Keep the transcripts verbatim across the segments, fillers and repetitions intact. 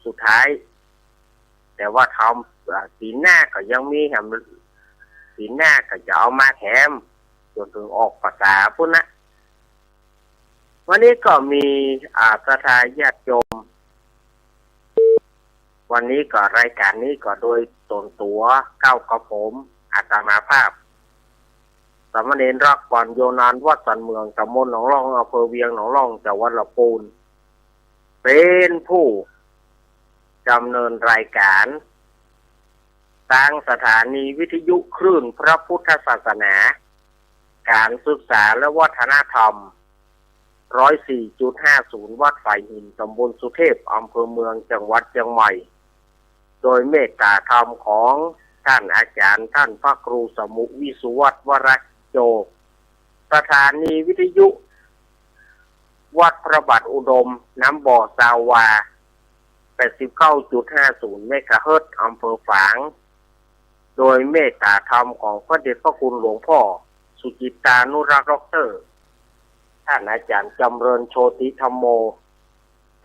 สุดท้าย แต่ว่าธรรม อ่า ศีลหน้าก็ยังมีแหม ศีลหน้าก็จะเอามาแถม จ๋นเถิงออกพรรษาปู้นนะ วันนี้ก็มี อ่า ศรัทธาญาติโยม วันนี้ก็รายก๋านนี้ก็โดยส่วนตั๋วเก้ากับผม อาตมาภาพ สามเณรรัก ปัญโญ นานวัดสันเหมือง ตำบลหนองล่อง อำเภอเวียงหนองล่อง จังหวัดลำปูน เป๋นผู้ดำเนินรายก๋าน ตางสถานีวิทยุคลื่นพระพุทธศาสนา ก๋านศึกษาและวัฒนธรรม ร้อยสี่จุดห้าศูนย์ วัดฝายหิน ตำบลสุเทพ อำเภอเมือง จังหวัดเจียงใหม่ โดยเมตตาธรรมของต้านอาจ๋ารย์ ต้านพระครูสมุห์ วิสุวัฒน์ วรโจ สถานีวิทยุวัดพระบาทอุดม น้ำบ่อ ซาววา แปดสิบเก้าจุดห้าศูนย์ เมกะเฮิรตซ์ อำเภอฝาง โดยเมตตาธรรมของพระเดชพระคุณหลวงพ่อสุจิตตานุรักษ์ ด็อกเตอร์ ต้านอาจ๋ารย์จำเริญ โชติธัมโม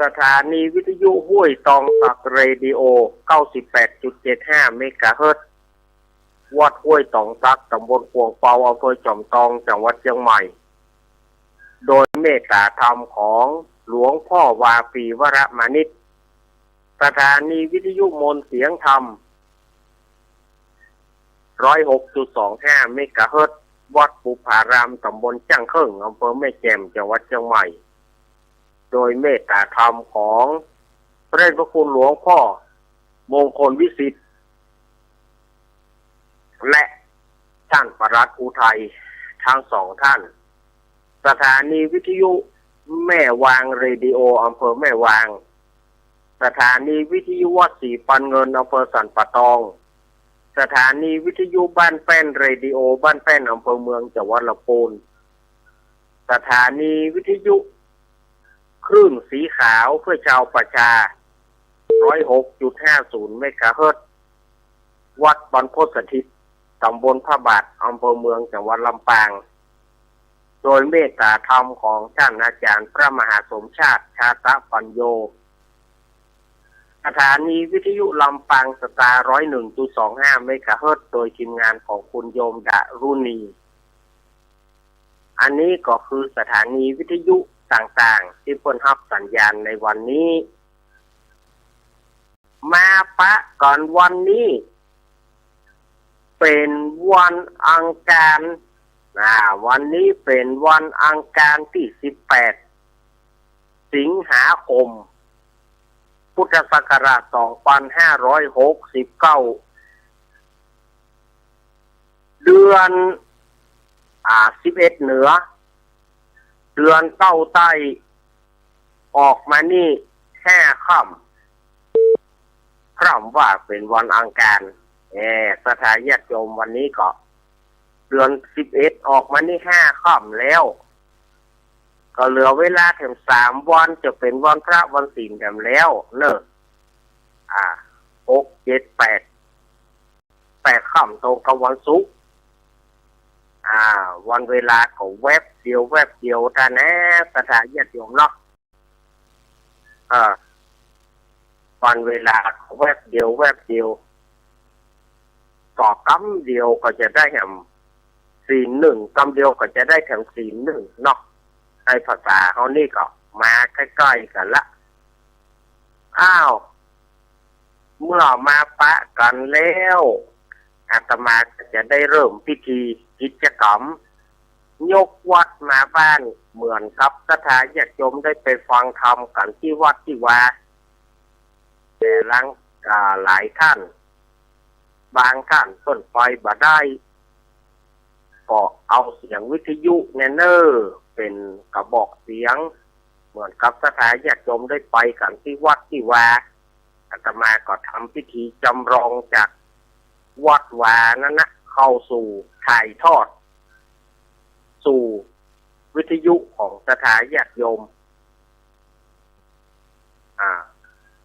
สถานีวิทยุห้วยตองตัก เรดิโอ เก้าสิบแปดจุดเจ็ดห้า เมกะเฮิรตซ์ วัดห้วยตองตัก ตำบลขวงเปา อำเภอจอมตอง จังหวัดเจียงใหม่ โดยเมตตาธรรมของหลวงพ่อวาปี วรมานิช สถานีวิทยุมนต์เสียงธรรม ร้อยหกจุดสองห้า เมกะเฮิรตซ์ วัดปุพพาราม ตำบลจ้างเคิ่ง อำเภอแม่แจ่ม จังหวัดเจียงใหม่ โดยเมตตาธรรมของพระเดชพระคุณหลวงพ่อมงคลวิสิทธิ์ และต้านปลัดอุทัย ทั้งสองท่าน สถานีวิทยุแม่วาง เรดิโอ อำเภอแม่วาง สถานีวิทยุวัดศรีปันเงิน อำเภอสันป่าตอง สถานีวิทยุบ้านแป้น เรดิโอบ้านแป้น อำเภอเมือง จังหวัดลำปูน สถานีวิทยุคลื่นสีขาวเพื่อชาวประชา ร้อยหกจุดห้าศูนย์ เมกะเฮิรตซ์ วัดบรรพตสถิต ตำบลพระบาท อำเภอเมือง จังหวัดลำปาง โดยเมตตาธรรมของต้านอาจ๋ารย์พระมหาสมชาติ ชาตะปัญโญ สถานีวิทยุลำปางสตาร์ ร้อยหนึ่งจุดสองห้า เมกะเฮิรตซ์ โดยทีมงานของคุณโยมดารุณี อันนี้ก็คือสถานีวิทยุต่างๆ ตี้เปิ้นฮับสัญญาณในวันนี้ มาปะกั๋นวันนี้ เป๋นวันอังคาร อ่า วันนี้เป๋นวันอังคารตี้สิบแปด สิงหาคม พุทธศักราช สองปันห้าร้อยหกสิบเก้า เดือน อ่า สิบเอ็ดเหนือ เดือนเก๊าใต้ ออกมานี่ห้าค่ำ พร่ำว่าเป๋นวันอังคาร แหม ศรัทธาญาติโยม วันนี้ก็เดือนสิบเอ็ดออกมานี่ห้าค่ำแล้ว ก็เหลือเวลาแถมสามวัน จะเป๋นวันพระวันศีลแถมแล้วเนาะ อ่า หก เจ็ด แปด แปดค่ำตรงกับวันศุกร์ อ่า วันเวลาก็แวบเดียวแวบเดียวเต้านั้น ศรัทธาญาติโยมเนาะ เออ วันเวลาก็แวบเดียวแวบเดียว ก็กำเดียวก็จะได้แถมศีลหนึ่ง กำเดียวก็จะได้แถมศีลหนึ่งเนาะ ในภาษาเฮานี่ก็มาใก้ๆ กั๋นละ อ้าว เมื่อมาปะกั๋นแล้ว อาตมาก็จะได้เริ่มพิธีกิจกรรม ยกวัดมาบ้าน เหมือนกับศรัทธาญาติโยมได้ไปฟังธรรมกั๋นตี้วัดตี้วา แต่ลาง อ่า หลายท่าน บางท่านเปิ้นไปบ่ได้ ก็เอาเสียงวิทยุแน่เน่อ เป๋นกระบอกเสียง เหมือนกับศรัทธาญาติโยมได้ไปกั๋นตี้วัดตี้วา อาตมาก็ทำพิธีจำลองจากวัดวานั้นนะ เข้าสู่ ถ่ายทอด สู่วิทยุของศรัทธาญาติโยม อ่า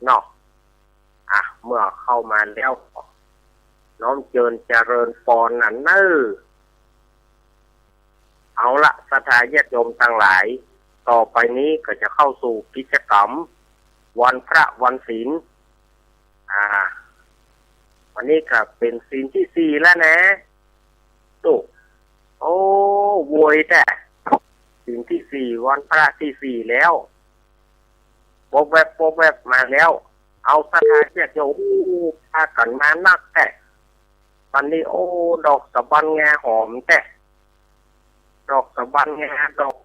เนาะ อ่ะ เมื่อเข้ามาแล้ว น้อมเจิญเจริญพรนั่นเน่อ เอาละ ศรัทธาญาติโยมตังหลาย ต่อไปนี้ก็จะเข้าสู่กิจกรรม วันพระวันศีล วันนี้ก็เป๋นศีลตี้สี่แล้วนะ ตุ๊ โอ้ โวยแต๊ ศีลตี้สี่ วันพระตี้สี่แล้ว ปบแวบ ปบแวบมาแล้ว เอาศรัทธาญาติโยม โอ้ ปากั๋นมานักแต๊ วันนี้ โอ้ ดอกสะบันงาหอมแต๊ ดอกสะบันงา ดอก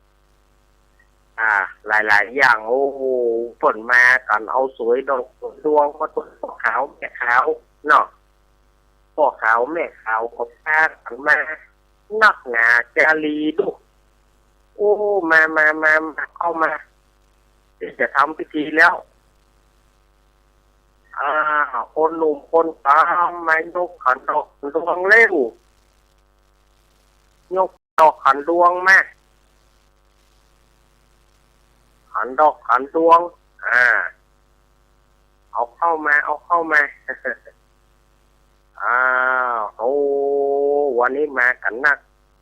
อ่า หลายๆ อย่าง โอ้ เปิ้นมากั๋นเอาสวยดอกสวยดวงมาตวยป้อขาวแม่ขาวเนาะ ป้อขาวแม่ขาวก็ปากั๋นมานักหนาจารีดู โอ้ มา มา มา มา เข้ามา เดี๋ยวจะทำพิธีแล้ว อ่า คนหนุ่มคนสาว มายกขันดอกขันดวงเร็ว ยกดอกขันดวงมา ขันดอกขันดวง อ่า เอาเข้ามา เอาเข้ามา อ้าว โอ้ วันนี้มากั๋นนัก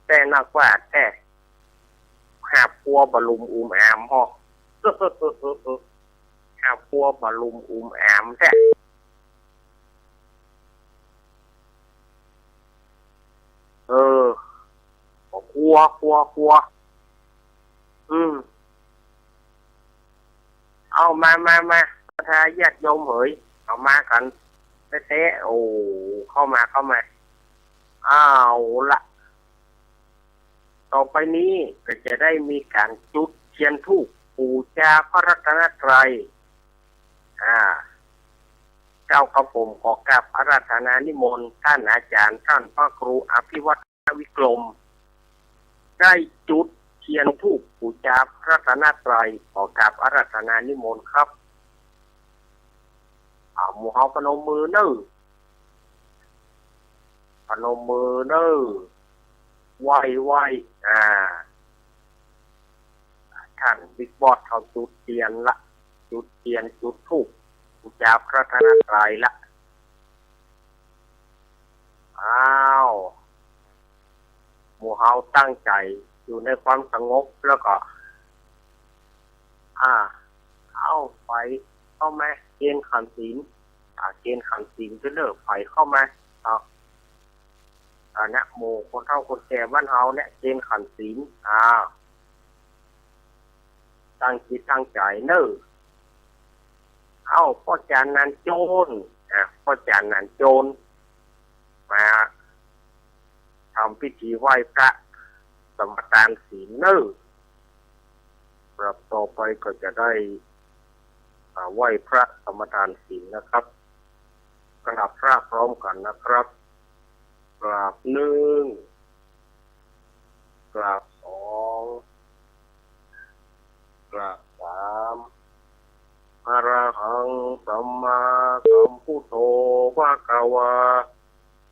แต๊นักว่าแต๊ หาบครัวบ่ลุ่มอุ่มอ่ามฮอ หาบครัวบ่ลุ่มอุ่มอ่ามแต๊ เออ ครัว ครัว ครัว อืม เอามา มา มา ศรัทธาญาติโยมเหย เอามากั๋นแต๊ๆ โอ้ เข้ามา เข้ามา เอาละ ต่อไปนี้ก็จะได้มีก๋านจุดเตียนธูปปู๋จาพระรัตนตรัย อ่า เจ้ากระผมขอกราบอาราธนานิมนต์ต้านอาจ๋ารย์ ต้านพระครูอภิวัฒนวิกรม ได้จุดเตียนธูปปู๋จาพระรัตนตรัย ขอกราบอาราธนานิมนต์ครับ อ่า หมู่เฮาพนมมือเน่อ พนมมือเน่อ ไหว้ ไหว้ อ่า ต้านบิ๊กบอสเขาจุดเตียนละ จุดเตียน จุดธูป ปู๋จาพระรัตนตรัยละ อ้าว หมู่เฮาตั้งใจ๋อยู่ในความสงบแล้วก็ อ่า เอา ไป เข้ามา เกณฑ์ขันธ์ศีล อ่า เกณฑ์ขันธ์ศีลจะเลิก ไป เข้ามา เอา อ่า นะโม คนเฒ่าคนแก่บ้านเฮาเนี่ย เกณฑ์ขันธ์ศีล อ่า ตั้งจิตตั้งใจ๋เน่อ เอา ป้อจ๋ารย์นานโจร อ่า ป้อจ๋ารย์นานโจร มาทำพิธีไหว้พระสมาตานศีลเน่อ ครับ ต่อไปก็จะได้ อ่า ไหว้พระสมาตานศีลนะครับ กราบพระพร้อมกั๋นนะครับ กราบหนึ่ง กราบสอง กราบสาม อะระหังสัมมาสัมพุทโธภะคะวา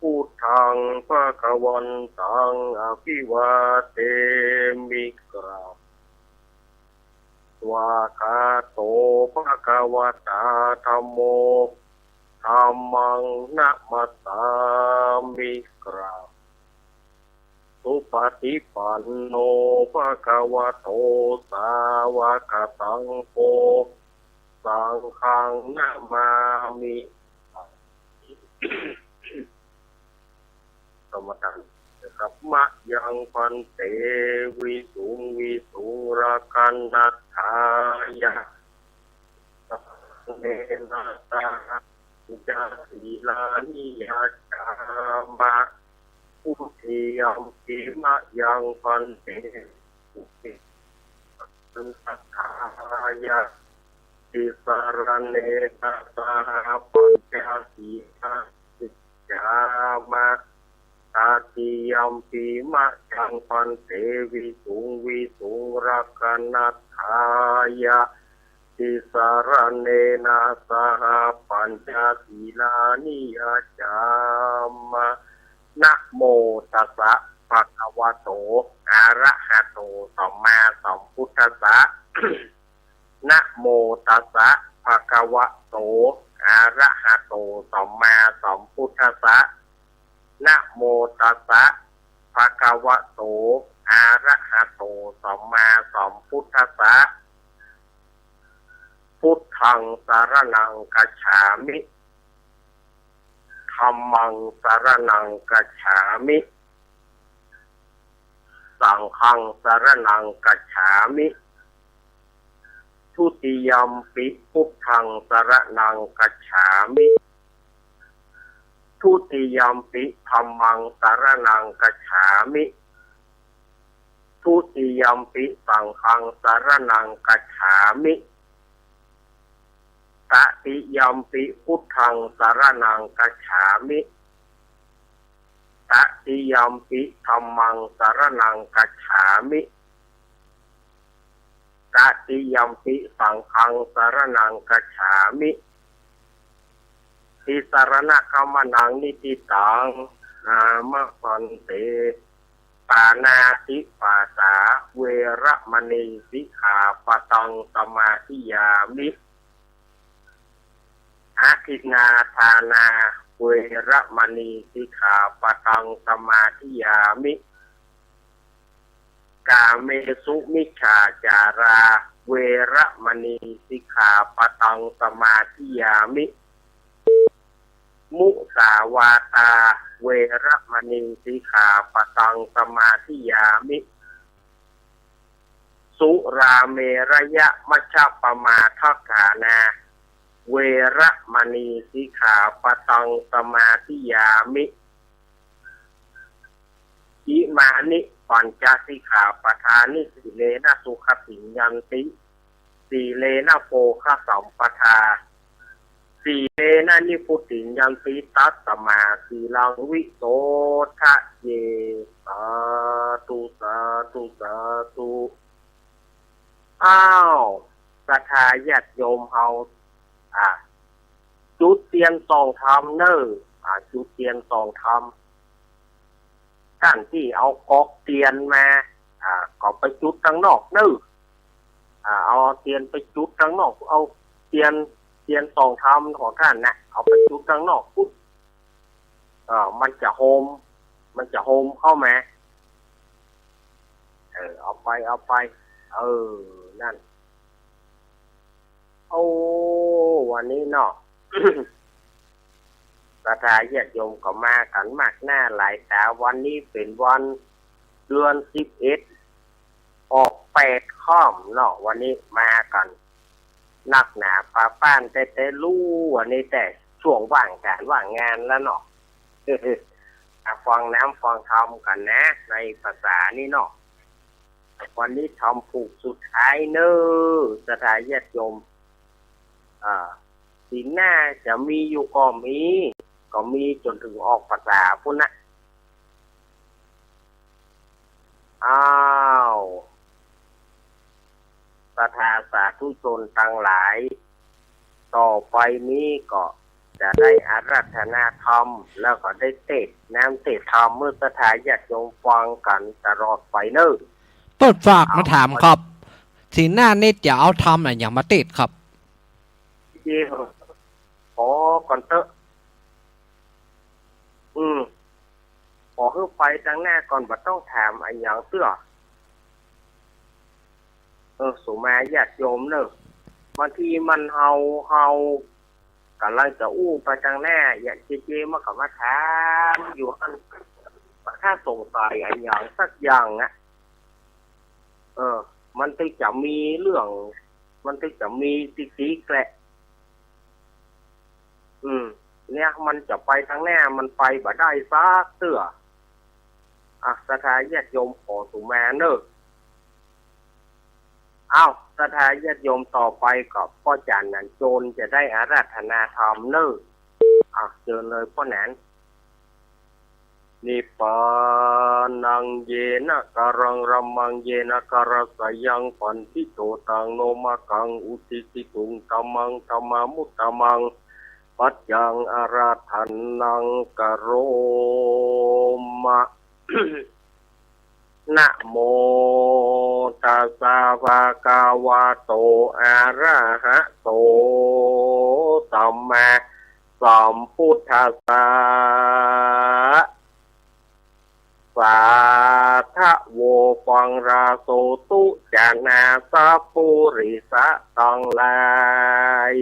พุทธังภะคะวันตังอะภิวาเทมิ กราบ สวากขาโตภะคะวะตาธัมโม ธัมมังนะมัสสามิ กราบ สุปะฏิปันโนภะคะวะโต สาวะกะสังโฆ สังฆังนะมามิ กรรมฐานนะครับ มะยัง ภันเต วิสุง วิสุง รักขันณัตถายะ เนนะสะหะ ปัญจศีลานิ ยาจามะ ทุติยัมปิ มะยัง ภันเต สัตถายะ ติสะระเณนะสะหะ ปัญจศีลานิ ยาจามะ ตติยัมปิ มะยัง ภันเต วิสุง วิสุง รักขันณัตถายะ ติสะระเณนะสะหะ ปัญจศีลานิ ยาจามะ นะโมตัสสะ ภะคะวะโต อะระหะโต สัมมาสัมพุทธัสสะ นะโมตัสสะ ภะคะวะโต อะระหะโต สัมมาสัมพุทธัสสะ นะโมตัสสะ ภะคะวะโต อะระหะโต สัมมาสัมพุทธัสสะ พุทธังสะระณังคัจฉามิ ก ธัมมังสะระณังคัจฉามิ สังฆังสะระณังคัจฉามิ ทุติยัมปิพุทธังสะระณังคัจฉามิ ทุติยัมปิธัมมังสะระณังคัจฉามิ ทุติยัมปิสังฆังสะระณังคัจฉามิ ตติยัมปิพุทธังสะระณังคัจฉามิ ตติยัมปิธัมมังสะระณังคัจฉามิ ตติยัมปิสังฆังสะระณังคัจฉามิ ติสะระณะขะมะนังนิฏฐิตัง อามาพันเต ปาณาติปาตา เวระมะณี สิกขาปะตัง สมาธิยามิ อะทินนาทานา เวระมะณี สิกขาปะตัง สมาธิยามิ กาเมสุมิจฉาจารา เวระมะณี สิกขาปะตัง สมาธิยามิ มุสาวาทา เวระมะณี สิกขาปะตัง สมาธิยามิ สุราเมระยะมัชฌะปะมาทัฏฐานา เวระมะณี สิกขาปะตัง สมาธิยามิ อิมานิปัญจสิกขาปะทานิ สีเลนะสุขะติงยันติ สีเลนะโภคะสัมปะทา สีเลนะนิพพุติงยันติ ตัสมาสีลังวิโสทะเย สาธุ สาธุ สาธุ อ้าว ศรัทธาญาติโยมเฮา อ่า จุดเตียนส่องธรรมเน่อ อ่า จุดเตียนส่องธรรม ต้านตี้เอากอกเตียนมา อ่า ก็ไปจุดตังนอกเน่อ อ่า เอาเตียนไปจุดตังนอก เอาเตียน เตียนส่องธรรมของต้านนะ เอาไปจุดตังนอกปุ๊บ เออ มันจะโฮม มันจะโฮมเข้ามา เออ เอาไป เอาไป เออ นั่น โอ้ วันนี้เนาะ ศรัทธาญาติโยมก็มากั๋นมากหน้าหลายต๋า วันนี้เป๋นวันเดือนสิบเอ็ด ออกแปดค่ำเนาะ วันนี้มากั๋นนักหนาปาป้านแต๊ๆ ลูวันนี้ แต่ช่วงว่างก๋านว่างงานแล้วเนาะ อ่ะ ฟังน้ำฟังธรรมกั๋นนะ ในภาษานี้เนาะ วันนี้ธรรมผูกสุดท้ายเน่อ ศรัทธาญาติโยม อ่า ศีลหน้าจะมีอยู่ก็มี ก็มีจ๋นเถิงออกพรรษาปู๊นนะ อ้าว ศรัทธาสาธุชนตังหลาย ต่อไปนี้ก็จะได้อาราธนาธรรม แล้วก็ได้เตสน์น้ำเตสน์ธรรมหื้อศรัทธาญาติโยมฟังกั๋นตลอดไปเน่อ เปิ้นฝากมาถามครับ ศีลหน้านี้จะเอาธรรมอะหยังมาเตสน์ครับ เดี๋ยว ขอก่อนเต๊อะ อืม ขอหื้อไปตังหน้าก่อน บ่ต้องถามอะหยังเตื้อ เออ สุมาญาติโยมเน่อ บางทีมันเฮา เฮากำลังจะอู้ไปตังหน้า อย่างเจเจมันก็มาถามอยู่หั้น ถ้าสงสัยอะหยังสักอย่างอะ เออ มันตึงจะมีเรื่อง มันตึงจะมีติ๊กๆ แหละ อืม เนี่ย มันจะไปตังหน้า มันไปบ่ได้สักเตื้อ อ่ะ ศรัทธาญาติโยมขอสุมาเน่อ อ้าว ศรัทธาญาติโยมต่อไปก็ป้อจ๋ารย์หนานโจรจะได้อาราธนาธรรมเน่อ อ่ะ เจิญเลยป้อจ๋ารย์ นิพพานัง เยนะกะรัง รัมมัง เยนะกะรัสสะยัง ปันธิโต ตัง โนมะกัง อุสสิตุง ธัมมัง ธัมมานุตตะมัง ปัจจัง อาราธะนัง กะโรมะ นะโม ตัสสะ ภะคะวะโต อะระหะโต สัมมาสัมพุทธัสสะ สาธะโว ฟังราโสตุ จะนาสัพปุริสะตังหลาย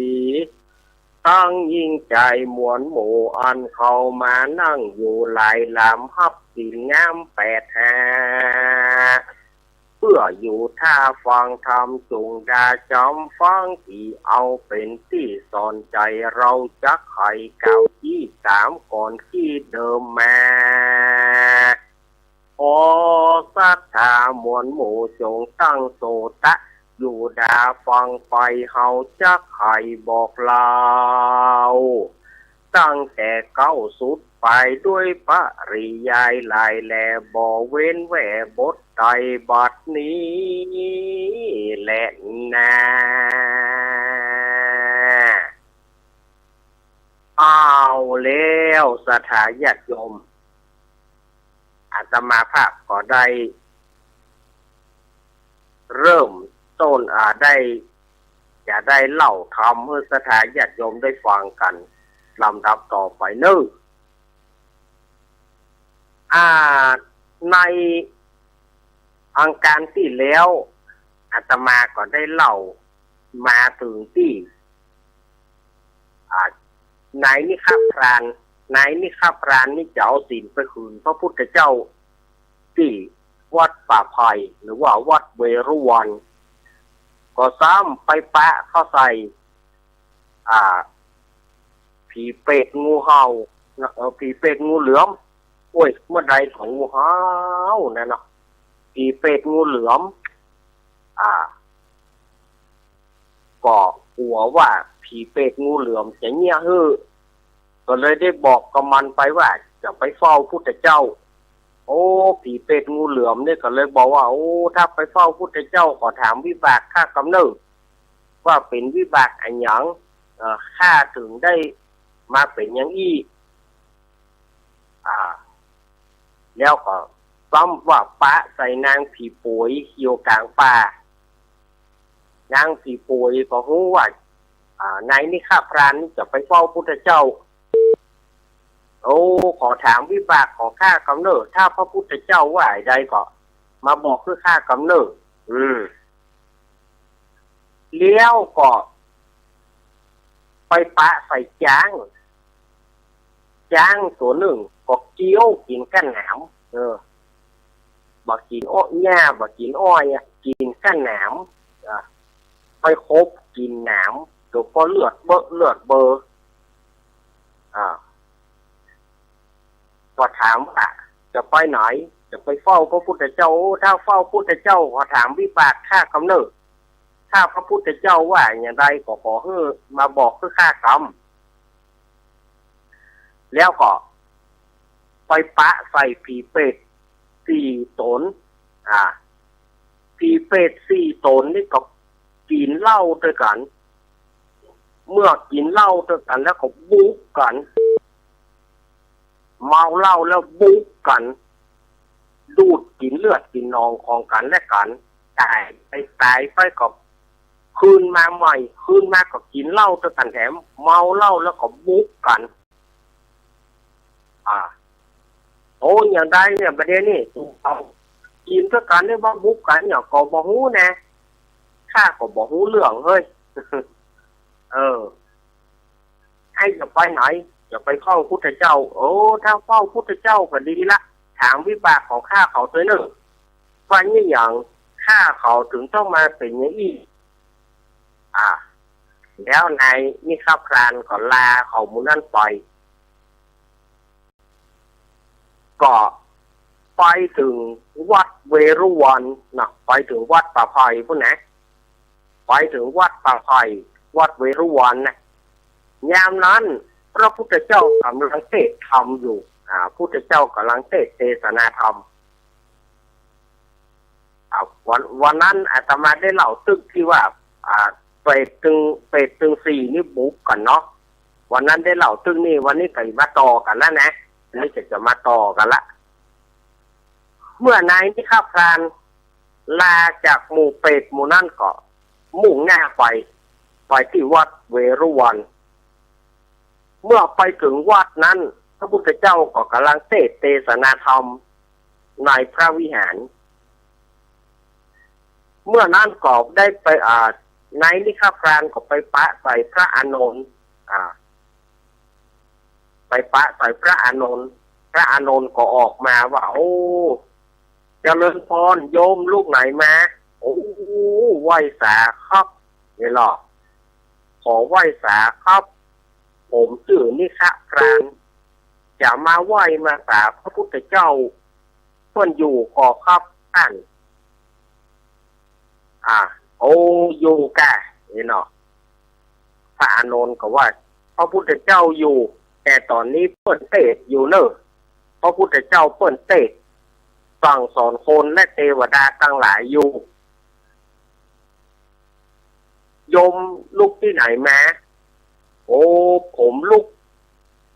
ตังหญิงจายมวลหมู่อันเข้ามานั่งอยู่หลายลำ ฮับศีลงามแปดห้า เปื้ออยู่ท่าฟังธรรม จุ่งดาจ๋ำฟังตี้เอาเป๋นตี้สอนใจ๋ เฮาจักไขกล่าวอี้ต๋ามก่อนตี้เดิมมา ขอศรัทธามวลหมู่จงตั้งโสตะ อยู่ดาฟังไป เฮาจักไขบอกเล่า ตั้งแต่เก๊าสุดไปด้วยปริยายหลายแล บ่เว้นแว่บทใดบัดนี้แลนา เอาแล้วศรัทธาญาติโยม อาตมาภาพก็ได้เริ่มต้น อ่า ได้ จะได้เล่าธรรมหื้อศรัทธาญาติโยมได้ฟังกั๋นลำดับต่อไปเนาะ อ่า ในอังคารตี้แล้ว อาตมาก็ได้เล่ามาเถิงตี้ อ่า นายนิคพราน นายนิคพรานนี่จะเอาศีลไปหื้อพระพุทธเจ้า ตี้วัดป่าไผ่ หรือว่าวัดเวรุวัน ก็ซ้ำไปปะเข้าใส่ อ่า ผีเปรตงูเห่านะ เออ ผีเปรตงูเหลือม โอ้ย เมื่อใดของงูเห่านั่นเนาะ ผีเปรตงูเหลือม อ่า ก็กั๋วว่าผีเปรตงูเหลือมจะเยียะหื้อ ก็เลยได้บอกกับมันไปว่าจะไปเฝ้าพุทธเจ้า โอ้ ผีเปรตงูเหลือมเนี่ยก็เลยบอกว่า โอ้ ถ้าไปเฝ้าพุทธเจ้า ขอถามวิบากข้ากำเนิด ว่าเป๋นวิบากอะหยัง เอ่อ ข้าเถิงได้มาเป๋นอย่างอี้ อ่า แล้วก็ซ้ำว่าปะใส่นางผีโป๋ยอยู่ก๋างป่า นางผีโป๋ยก็ฮู้ว่า อ่า นายนิคพรานนี่จะไปเฝ้าพุทธเจ้า โอ้ ขอถามวิบากของข้ากำเนิด ถ้าพระพุทธเจ้าว่าอะใดก็มาบอกหื้อข้ากำเนิด อืม แล้วก็ไปปะใส่จ๊าง จ๊างตั๋วนึ่งก็เกี้ยวกิ๋นก้านหนาม เออ บ่กิ๋นอ้อย หญ้า บ่กิ๋นอ้อยอะ กิ๋นก้านหนาม อ่ะ ไปขบกิ๋นหนาม ตั๋วก็เลือดเบอะเลือดเบอ อ่า ก็ถามว่าจะไปไหน จะไปเฝ้าพระพุทธเจ้า โอ้ ถ้าเฝ้าพุทธเจ้า ขอถามวิบากข้ากำเนิด ถ้าพระพุทธเจ้าว่าอย่างใดก็ขอหื้อมาบอกหื้อข้ากำ แล้วก็ไปปะใส่ผีเปรตสี่ต๋น อ่า ผีเปรตสี่ต๋นนี่ก็กิ๋นเหล้าตวยกั๋น เมื่อกิ๋นเหล้าตวยกั๋นแล้วก็บุกกั๋น เมาเหล้าแล้วบุกกั๋น ดูดกิ๋นเลือดกิ๋นหนองของกั๋นและกั๋น ต๋ายไปต๋ายไปก็คืนมาใหม่ คืนมาก็กิ๋นเหล้าตวยกั๋นแถม เมาเหล้าแล้วก็บุกกั๋น อ่า โอ้ อย่างใดเนี่ย ประเด็นนี้ เอา กิ๋นตวยกั๋นเนี่ยว่าบุกกั๋นเนี่ยก็บ่ฮู้นะ ข้าก็บ่ฮู้เรื่องเฮ้ย เออ ไอ้จะไปไหน จะไปเฝ้าพุทธเจ้า โอ้ ถ้าเฝ้าพุทธเจ้าก็ดีละ ถามวิบากของข้าเขาตวยเน่อ ว่าเนี่ยหยังข้าเขาเถิงต้องมาเป๋นอย่างอี้ อ่า แล้วนายนิคพรานก็ลาเขาหมู่นั้นไป ก็ไปเถิงวัดเวรุวันนะ ไปเถิงวัดป่าไผ่ปุ้นนะ ไปเถิงวัดป่าไผ่ วัดเวรุวันนะ ยามนั้นพระพุทธเจ้าก่ำลังเตสน์ธรรมอยู่ อ่า พุทธเจ้าก่ำลังเตสน์เตสนาธรรม อ่า วัน วันนั้นอาตมาได้เล่าตึกตี้ว่า อ่า เปรตตึง เปรตตึงสี่นี่บุกกั๋นเนาะ วันนั้นได้เล่าตึกนี้ วันนี้ก็มาต่อกั๋นแล้วนะ วันนี้จะ จะมาต่อกั๋นละ เมื่อนายนิคพรานลาจากหมู่เปรตหมู่นั้นก็มุ่งหน้าไป ไปตี้วัดเวรุวัน เมื่อไปเถิงวัดนั้น พระพุทธเจ้าก็ก่ำลังเตสน์เตสนาธรรมในพระวิหาร เมื่อนั้นก็ได้ไป อ่า นายนิคพรานก็ไปปะใส่พระอานนท์ อ่า ไปปะใส่พระอานนท์ พระอานนท์ก็ออกมาว่า โอ้ เจริญพรโยม ลูกไหนมา โอ้ ไหว้สาครับ นี่หรอ ขอไหว้สาครับ ผมจื้อนิฆะพราน จะมาไหว้มาสาพระพุทธเจ้า เปิ้นอยู่ก่อครับท่าน อ่า โอ้ อยู่ก่ะ นี่เนาะ พระอานนท์ก็ว่า พระพุทธเจ้าอยู่ แต่ต๋อนนี้เปิ้นเตสน์อยู่เน่อ พระพุทธเจ้าเปิ้นเตสน์ สั่งสอนคนและเตวดาตังหลายอยู่ โยมลุกตี้ไหนมา โอ้ ผมลุก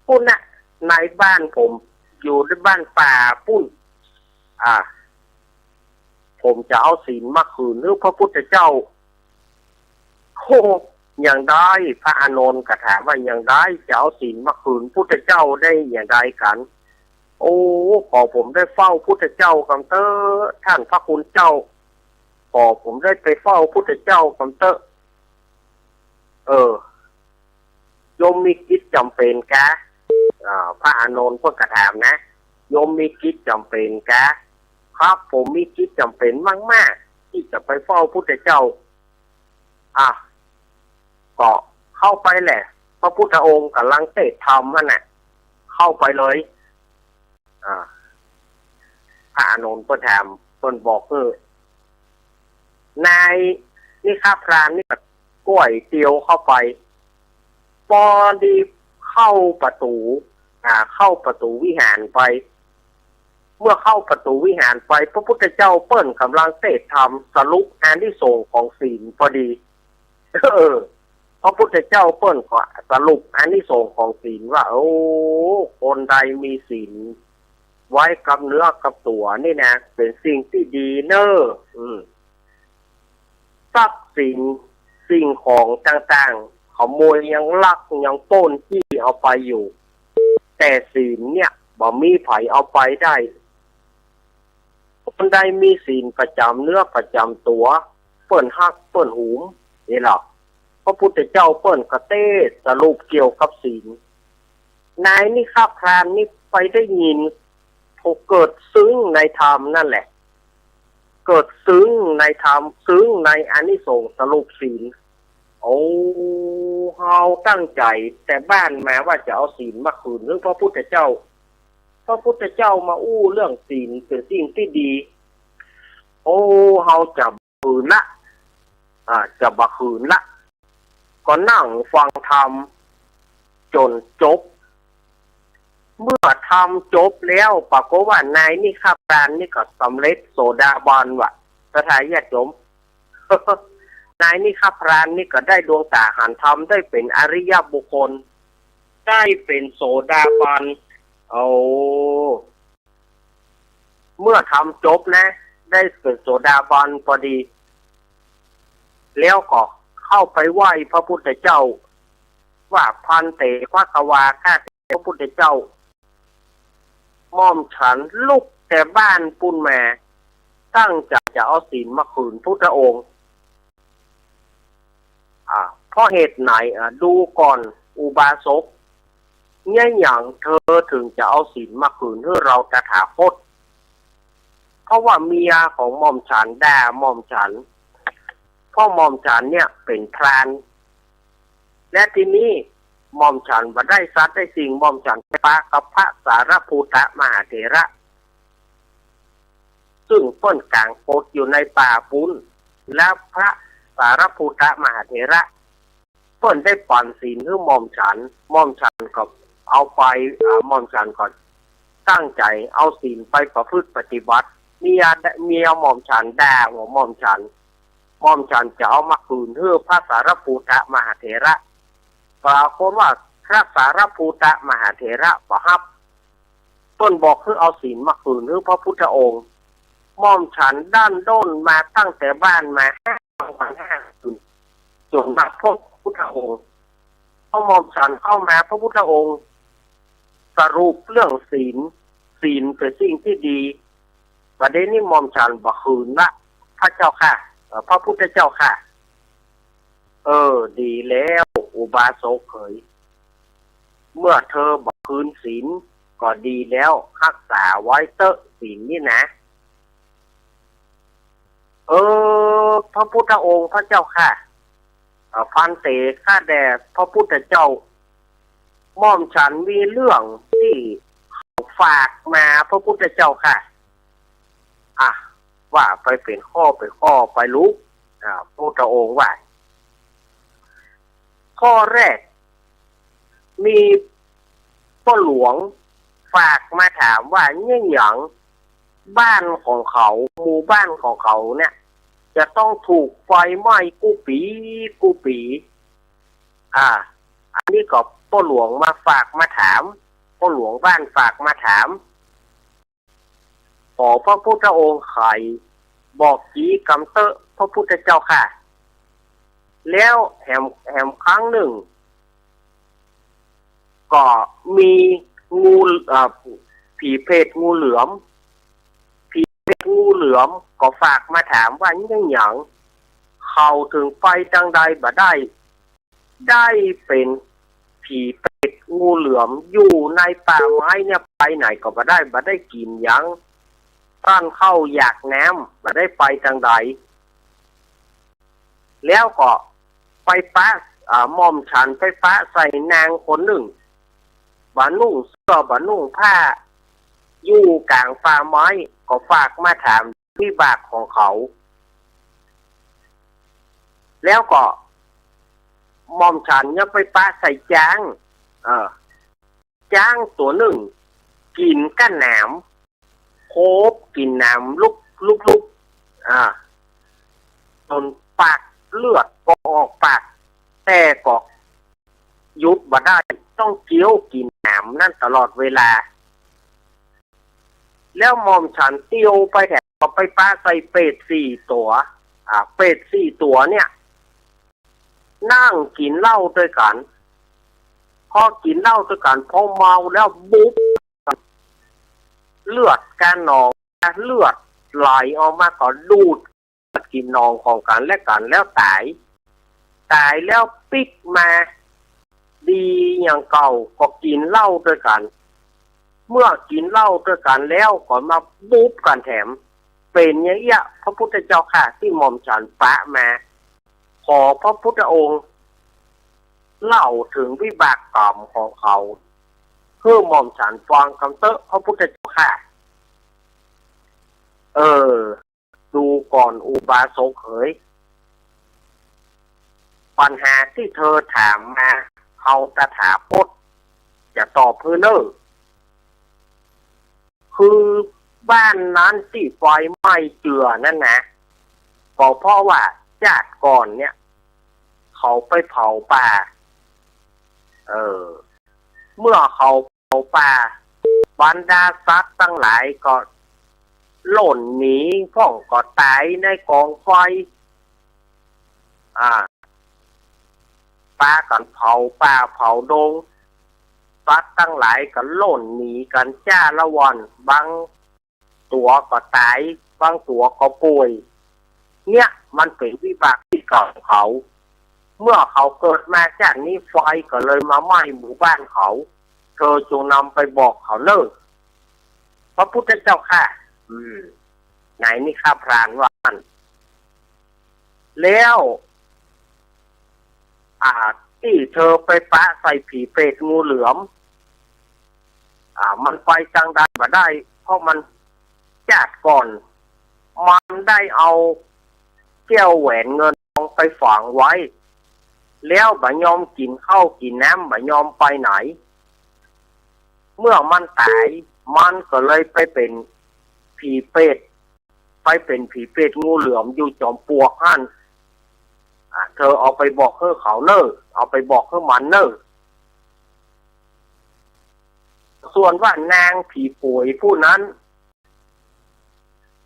ปุ้นนะ ในบ้านผมอยู่ในบ้านป่าปุ้น อ่า ผมจะเอาศีลมาคืนหื้อพระพุทธเจ้า โอ้ อย่างใด พระอานนท์ก็ถามว่า อย่างใดจะเอาศีลมาคืนพุทธเจ้าได้อย่างใดกั๋น โอ้ ขอผมได้เฝ้าพุทธเจ้ากำเต๊อะ ท่านพระคุณเจ้า ขอผมได้ไปเฝ้าพุทธเจ้ากำเต๊อะ เออ โยมมีกิจจ๋ำเป๋นกา อ่า พระอานนท์เปิ้นก็ถามนะ โยมมีกิจจ๋ำเป๋นกา ครับ ผมมีกิจจ๋ำเป๋นมากๆ ตี้จะไปเฝ้าพุทธเจ้า อ่ะ ก็เข้าไปแหละ พระพุทธองค์ก่ำลังเตสน์ธรรมหั้นน่ะ เข้าไปเลย อ่า พระอานนท์เปิ้นถาม เปิ้นบอก เออ นายนิฆะพรานนี่ก็ก้วยเตียวเข้าไป ปอดีเข้าประตู๋ อ่า เข้าประตู๋วิหารไป เมื่อเข้าประตู๋วิหารไป พระพุทธเจ้าเปิ้นก่ำลังเตสน์ธรรม สรุปอานิสงส์ของศีลปอดี เออ พระพุทธเจ้าเปิ้นก็สรุปอานิสงส์ของศีลว่า โอ้ คนใดมีศีลไว้กับเนื้อกับตั๋วนี่นะ เป๋นสิ่งตี้ดีเน่อ อืม ทรัพย์สินสิ่งของต่างๆ ขโมยยังลักยังปล้นจี้เอาไปอยู่ แต่ศีลเนี่ย บ่มีใผเอาไปได้ คนใดมีศีลประจ๋ำเนื้อประจ๋ำตั๋ว เปิ้นฮักเปิ้นหวง นี่แหละ พระพุทธเจ้าเปิ้นก็เตสน์สรุปเกี่ยวกับศีล นายนิฆะพรานนี่ไปได้ยิน ก็เกิดซึ้งในธรรมนั่นแหละ เกิดซึ้งในธรรม ซึ้งในอานิสงส์สรุปศีล โอ้ เฮาตั้งใจ๋แต่บ้านมาว่าจะเอาศีลมาคืนหื้อพระพุทธเจ้า พระพุทธเจ้ามาอู้เรื่องศีลเป๋นสิ่งตี้ดี โอ้ เฮาจะบ่คืนละ อ่า จะบ่คืนละ ก็นั่งฟังธรรมจ๋นจบ เมื่อธรรมจบแล้ว ปรากฏว่านายนิฆะพรานนี่ก็สำเร็จโสดาบันว่ะ ศรัทธาญาติโยม นายนิฆะพรานนี่ก็ได้ดวงต๋าหันธรรม ได้เป๋นอริยบุคคล ได้เป๋นโสดาบัน โอ้ เมื่อธรรมจบนะ ได้เป๋นโสดาบันปอดี แล้วก็เข้าไปไหว้พระพุทธเจ้า ว่า ภันเต ภควา ข้าแต่พระพุทธเจ้า หม่อมฉันลุกแต่บ้านปู้นมา ตั้งใจ๋จะเอาศีลมาคืนพุทธองค์ อ่า เพราะเหตุไหน อ่า ดูก่อนอุบาสก เยียะหยังเธอถึงจะเอาศีลมาคืนหื้อเราตถาคต เพราะว่าเมียของหม่อมฉันด่าหม่อมฉัน เพราะหม่อมฉันเนี่ยเป๋นพราน และทีนี้หม่อมฉันบ่ได้สัตว์ได้สิ่ง หม่อมฉันไปปะกับพระสารีปุตตมหาเถระ ซึ่งเปิ้นก๋างกฎอยู่ในป่าปู้น และพระสารีปุตตมหาเถระ เปิ้นได้ปั๋นศีลหื้อหม่อมฉัน หม่อมฉันก็เอาไป อ่า หม่อมฉันก็ตั้งใจ๋เอาศีลไปประพฤติปฏิบัติ เมีย เมียหม่อมฉันด่าว่าหม่อมฉัน หม่อมฉันจะเอามาคืนหื้อพระสารีปุตตมหาเถระ ปรากฏว่าพระสารีปุตตมหาเถระบ่ฮับ เปิ้นบอกหื้อเอาศีลมาคืนหื้อพระพุทธองค์ หม่อมฉันดั้นด้นมาตั้งแต่บ้านมาห้าวันห้าคืน จ๋นมาพบพระพุทธองค์ พอหม่อมฉันเข้ามา พระพุทธองค์สรุปเรื่องศีล ศีลเป๋นสิ่งตี้ดี บัดนี้หม่อมฉันบ่คืนละ พระเจ้าข้า เอ่อ พระพุทธเจ้าข้า เออ ดีแล้ว อุบาสกเขย เมื่อเธอบ่คืนศีลก็ดีแล้ว ฮักษาไว้เต๊อะศีลนี่นะ เออ พระพุทธองค์ พระเจ้าข้า เอ่อ ภันเต ข้าแด่พระพุทธเจ้า หม่อมฉันมีเรื่องตี้เขาฝากมา พระพุทธเจ้าข้า อ่ะ ว่าไปเป๋นข้อเป๋นข้อไปลูก อ่า พระพุทธองค์ว่า ข้อแรก มีป้อหลวงฝากมาถามว่า เยียะหยังบ้านของเขา หมู่บ้านของเขาเนี่ย จะต้องถูกไฟไหม้กู้ปี๋กู้ปี๋ อ่า อันนี้ก็ป้อหลวงมาฝากมาถาม ป้อหลวงบ้านฝากมาถาม ขอพระพุทธองค์ไขบอกจี๋กำเต๊อะ พระพุทธเจ้าข้า แล้วแหม แหมครั้งนึ่ง ก็มีงู เอ่อ ผีเปรตงูเหลือม ผีเปรตงูเหลือมก็ฝากมาถามว่า เยียะหยังเขาเถิงไปตางใดบ่ได้ ได้เป๋นผีเปรตงูเหลือมอยู่ในป่าไม้เนี่ย ไปไหนก็บ่ได้ บ่ได้กิ๋นหยัง ต้านข้าวอยากน้ำ บ่ได้ไปตางใด แล้วก็ไปปะ อ่า หม่อมฉันไปปะใส่นางคนนึ่ง บ่นุ่งเสื้อบ่นุ่งผ้า อยู่ก๋างป่าไม้ ก็ฝากมาถามวิบากของเขา แล้วก็หม่อมฉันยังไปปะใส่จ๊าง เออ จ๊างตั๋วนึ่ง กิ๋นก้าหนาม โคบกิ๋นหนามลุก ลุก ลุก อ่า จ๋นปากเลือดก็ออกปาก แต่ก็หยุดบ่ได้ ต้องเคี้ยวกิ๋นหนามนั้นตลอดเวลา แล้วหม่อมฉันเตียวไปแถมก็ไปปะใส่เปรตสี่ตั๋ว อ่า เปรตสี่ตั๋วเนี่ย นั่งกิ๋นเหล้าตวยกั๋น พอกิ๋นเหล้าตวยกั๋น พอเมาแล้วบุบ เลือดก้าหนอง เลือดไหลออกมาก็ดูดกิ๋นหนองของกั๋นและกั๋นแล้วต๋าย ต๋ายแล้วปิ๊กมาดีอย่างเก่าก็กิ๋นเหล้าตวยกั๋น เมื่อกิ๋นเหล้าตวยกั๋นแล้วก็มาบุบกั๋นแถม เป๋นอย่างเอี้ยะ พระพุทธเจ้าข้า ตี้หม่อมฉันปะมา ขอพระพุทธองค์เล่าเถิงวิบากกรรมของเขาหื้อหม่อมฉันฟังกำเต๊อะ พระพุทธเจ้าข้า เออ ดูก่อนอุบาสกเหย ปัญหาตี้เธอถามมา เฮาตถาคตจะตอบหื้อเน่อ คือบ้านนั้นตี้ไฟไหม้เจือนั้นนะ ก็เพราะว่าจาติก่อนเนี่ย เขาไปเผาป่า เออ เมื่อเขาเผาป่า บรรดาสัตว์ตังหลายก็ล่นหนี พ่องก็ต๋ายในก๋องไฟ อ่า ปากั๋นเผาป่าเผาดง สัตว์ตังหลายก็ล่นหนีกั๋นจ้าละวัน บางตั๋วก็ต๋าย บางตั๋วก็ป่วย เนี่ยมันเป๋นวิบากตี้เก่าของเขา เมื่อเขาเกิดมาจาตินี้ไฟก็เลยมาไหม้หมู่บ้านเขา เธอจงนำไปบอกเขาเน่อ พระพุทธเจ้าข้า อืม ไหนนี่ข้าพรานว่าอั้น แล้ว อ่า ตี้เธอไปปะใส่ผีเปรตงูเหลือม อ่า มันไปตางใดบ่ได้ เพราะมันจาติก่อน มันได้เอาแก้วแหวนเงินทองไปฝังไว้ แล้วบ่ยอมกิ๋นข้าวกิ๋นน้ำ บ่ยอมไปไหน เมื่อมันต๋าย มันก็เลยไปเป๋นผีเปรต ไปเป๋นผีเปรตงูเหลือมอยู่จอมปลวกหั้น อ่ะ เธอเอาไปบอกหื้อเขาเน่อ เอาไปบอกหื้อมันเน่อ ส่วนว่านางผีป่วยผู้นั้น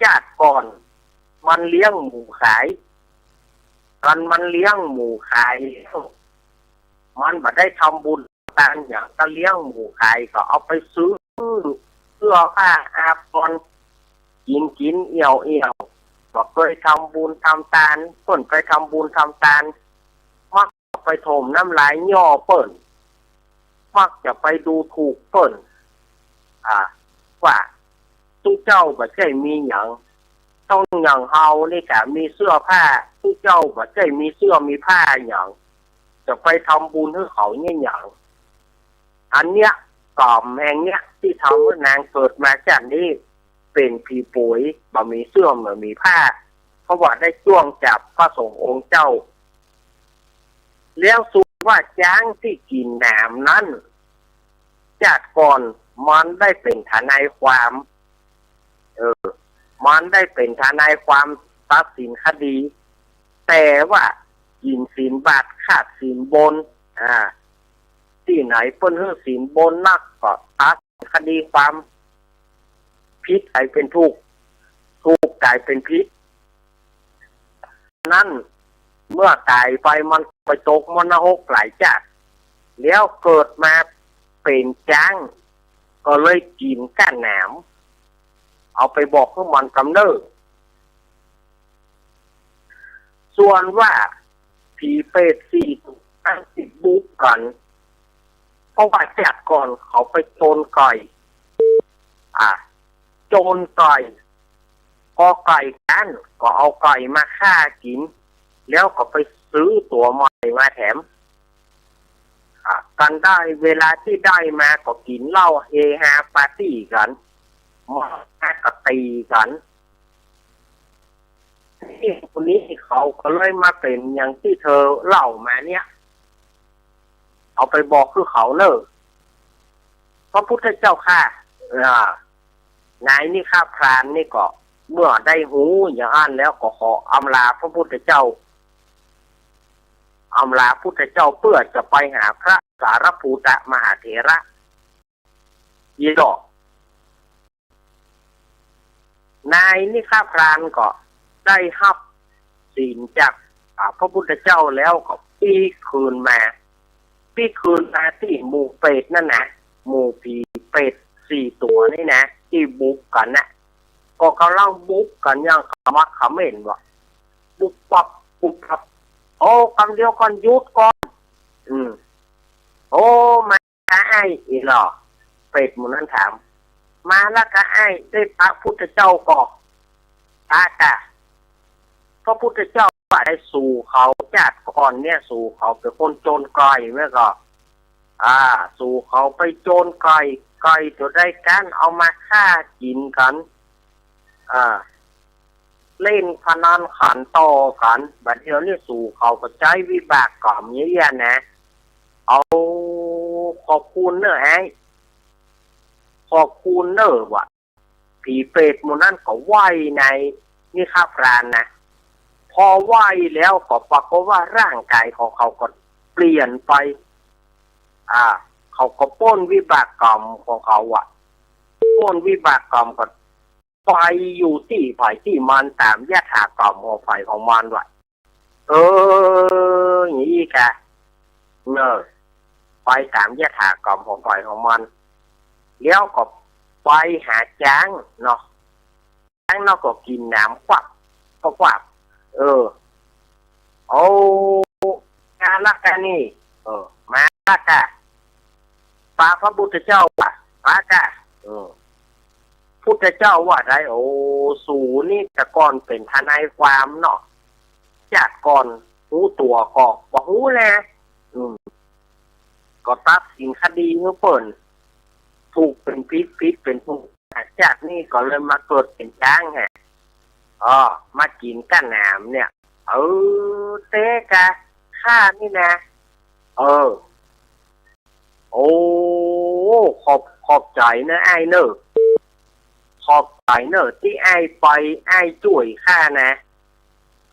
จาติก่อน มันเลี้ยงหมูขาย มัน มันเลี้ยงหมูขายแล้ว มันบ่ได้ทำบุญ ตานหยัง ก็เลี้ยงหมูขาย ก็เอาไปซื้อเสื้อผ้าอาภรณ์ กิ๋นกิ๋นเอี่ยวเอี่ยว บ่เกยทำบุญทำตาน เปิ้นไปทำบุญทำตาน มักไปถมน้ำลายย่อเปิ้น มักจะไปดูถูกเปิ้น อ่า ว่า ตุ๊เจ้าบ่ใจ้มีหยัง ต้องอย่างเฮานี่กะมีเสื้อผ้า ตุ๊เจ้าบ่ใจ้มีเสื้อมีผ้าหยัง จะไปทำบุญหื้อเขาเนี่ยหยัง อันเนี้ย ก๋รรมแห่งเนี้ย ตี้ทำหื้อนางเกิดมาจ้าดนี้ เป๋นผีป๋วย บ่มีเสื้อบ่มีผ้า เพราะว่าได้จ้วงจากพระสงฆ์องค์เจ้า แล้วส่วนว่าจ๊างตี้กิ๋นหนามนั้น จ้าดก่อนมันได้เป๋นทนายความ เออ มันได้เป๋นทนายความตัดสินคดี แต่ว่ากิ๋นศีลบาตรขาดศีลบน อ่า ตี้ไหนเปิ้นหื้อศีลบนนักก็ตัดคดีความ ผิดก๋ายเป๋นถูก ถูกก๋ายเป๋นผิด นั้นเมื่อต๋ายไปมันไปตกมรณะนรกหลายจ้าด แล้วเกิดมาเป๋นจ๊าง ก็เลยกิ๋นก้านหนาม เอาไปบอกหื้อมันกำเนิด ส่วนว่าผีเปรตสี่ตัวตี้บุกกั๋น เพราะว่าจ้าดก่อนเขาไปโจรก๋อย อ่า โจรก๋อย พอก๋อยก้านก็เอาก๋อยมาฆ่ากิ๋น แล้วก็ไปซื้อตั๋วใหม่มาแถม อ่า กั๋นได้ เวลาตี้ได้มาก็กิ๋นเหล้าเฮฮาปาร์ตี้กั๋น เมามาก็ตี๋กั๋น ตี้คนนี้เขาก็เลยมาเป๋นอย่างตี้เธอเล่ามาเนี่ย เอาไปบอกหื้อเขาเน่อ พระพุทธเจ้าข้า อ่า นายนิคพรานนี่ก็เมื่อได้ฮู้อย่างอั้นแล้วก็ขออำลาพระพุทธเจ้า อำลาพุทธเจ้าเปื้อจะไปหาพระสารีปุตตมหาเถระ อีหลอ นายนิคพรานก็ได้ฮับศีลจาก อ่า พระพุทธเจ้าแล้วก็ปิ๊กคืนมา ปิ๊กคืนมาตี้หมู่เปรตนั่นนะ หมู่ผีเปรตสี่ตั๋วนี่นะ ตี้บุกกั๋นนะ ก็ก่ำลังบุกกั๋นอย่างขมักเขม้นว่ะ ปุ๊บปั๊บ ปุ๊บปั๊บ โอ้ กำเดียวก่อน หยุดก่อน อืม โอ้ มาละก้าอ้าย อีหลอ เปรตหมู่นั้นถาม มาละก้าอ้าย ได้ปะพุทธเจ้าก่อ ปะก้า พระพุทธเจ้าว่าได้สู่เขา จ้าดก่อนเนี่ย สู่เขาเป๋นคนโจรก๋อยแม่ก่อ อ่า สู่เขาไปโจรก๋อย ก๋อยตั๋วใดก้านเอามาฆ่ากิ๋นกั๋น อ่า เล่นพนันขันต่อกั๋น บัดเดี๋ยวนี้สู่เขาก็ใจ๊วิบากก๋รรมเยียะๆ นะ เอา ขอบคุณเน่ออ้าย ขอบคุณเน่อ ว่า ผีเปรตหมู่นั้นก็ไหว้นายนิคพรานนะ พอไหว้แล้วก็ปรากฏว่าร่างก๋ายของเขาก็เปลี่ยนไป อ่า เขาก็ป๊นวิบากก๋รรมของเขาอะ ป๊นวิบากก๋รรมก็ ไปอยู่ตี้ใผตี้มันต๋ามยถากรรมของใผของมันว่ะ เออ อย่างนี้กะ เนอะ ไปต๋ามยถากรรมของใผของมัน แล้วก็ไปหาจ๊างเนาะ จ๊างเนาะก็กิ๋นหนามควับ ควับ เออ โอ้ มาละก้านี่ เออ มาละก้า ปะพระพุทธเจ้าว่ะ ปะก้า เออ พุทธเจ้าว่าได โอ้ สูนี่แต่ก่อนเป๋นทนายความเนาะ จ้าดก่อนฮู้ตั๋วก่อ บ่ฮู้แล อืม ก็ตัดสินคดีหื้อเปิ้น ถูกเป๋นผิด ผิดเป๋นถูก จ้าดนี้ก็เลยมาเกิดเป๋นจ๊างแหะ อ้อ มากิ๋นก้านหนามเนี่ย เออ เต๊กะ ข้านี่นะ เออ โอ้ ขอบ ขอบใจ๋เน่ออ้ายเน่อ ขอบใจ๋เน่อตี้อ้ายไป อ้ายจ้วยข้านะ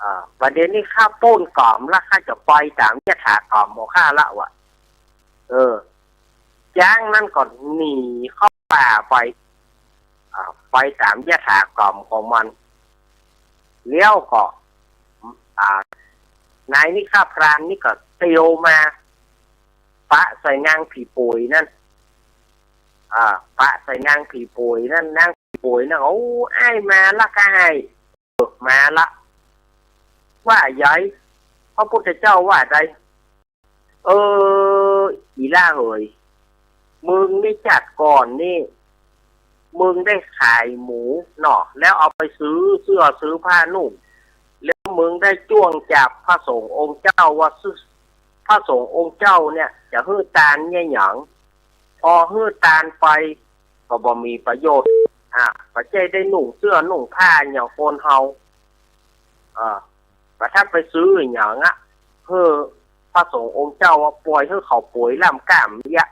อ่า บัดเดี๋ยวนี้ข้าป๊นกรรมละ ข้าจะไปต๋ามยถากรรมของข้าละว่ะ เออ จ๊างนั้นก็หนีเข้าป่าไป อ่า ไปต๋ามยถากรรมของมัน แล้วก็ อ่า นายนิคพรานนี่ก็เตียวมา ปะใส่นางผีป๋วยนั่น อ่า ปะใส่นางผีป๋วยนั่น นางผีป๋วยนั่น โอ้ อ้ายมาละก้าอ้าย เออ มาละ ว่าใด พระพุทธเจ้าว่าใด เออ อีหล้าเหย มึงนี่จาติก่อนนี่ มึงได้ขายหมูเนาะ แล้วเอาไปซื้อเสื้อซื้อผ้านุ่ง แล้วมึงได้จ้วงจับพระสงฆ์องค์เจ้าว่า พระสงฆ์องค์เจ้าเนี่ยจะหื้อตานเนี่ยหยัง พอหื้อตานไปก็บ่มีประโยชน์ อ่ะ ก็ใจ้ได้นุ่งเสื้อนุ่งผ้าอย่างคนเฮา เออ ก็ถ้าไปซื้อหยังอะ หื้อพระสงฆ์องค์เจ้าว่าป่วย หื้อเขาป่วยล้ำก้ามเนี่ย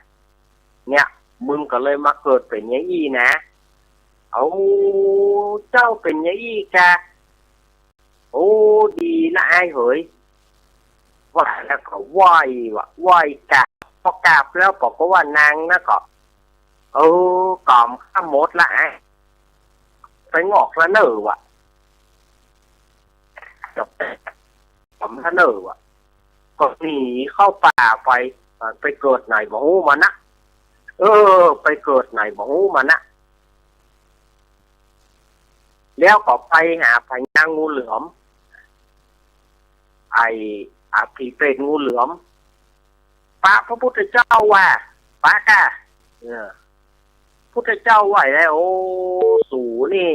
เนี่ย มึงก็เลยมาเกิดเป๋นยายอี้นะ เอา เจ้าเป๋นยายอี้กา โอ้ ดีละอ้ายเหย ว่าแล้วก็ไหว้ว่ะ ไหว้กราบ พอกราบแล้วบอกก็ว่านางนะก็ เออ ก๋อมข้าหมดละอ้าย ไปงอกละเน่อว่ะ จบ ก๋อมละเน่อว่ะ ก็หนีเข้าป่าไป ไปเกิดไหนบ่ฮู้มันนะ เออ ไปเกิดไหนบ่ฮู้มันนะ แล้วก็ไปหาพญางูเหลือม ไอ้ อ่ะ ผีเปรตงูเหลือม ปะพระพุทธเจ้าว่า ปะกา เออ พุทธเจ้าว่าแล้ว โอ้ สูนี่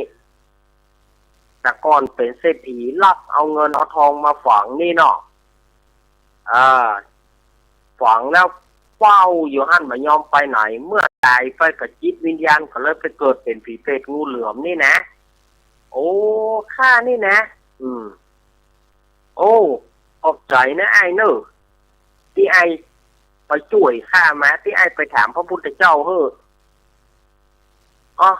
แต่ก่อนเป๋นเศรษฐี ลักเอาเงินเอาทองมาฝังนี่เนาะ เออ ฝังแล้วเฝ้าอยู่หั้นบ่ยอมไปไหน เมื่อต๋ายไปก็จิตวิญญาณก็เลยไปเกิดเป๋นผีเปรตงูเหลือมนี่นะ โอ้ ข้านี่นะ อืม โอ้ ขอบใจ๋นะอ้ายเน่อ ตี้อ้ายไปจ้วยข้ามา ตี้อ้ายไปถามพระพุทธเจ้าหื้อ อ๋อ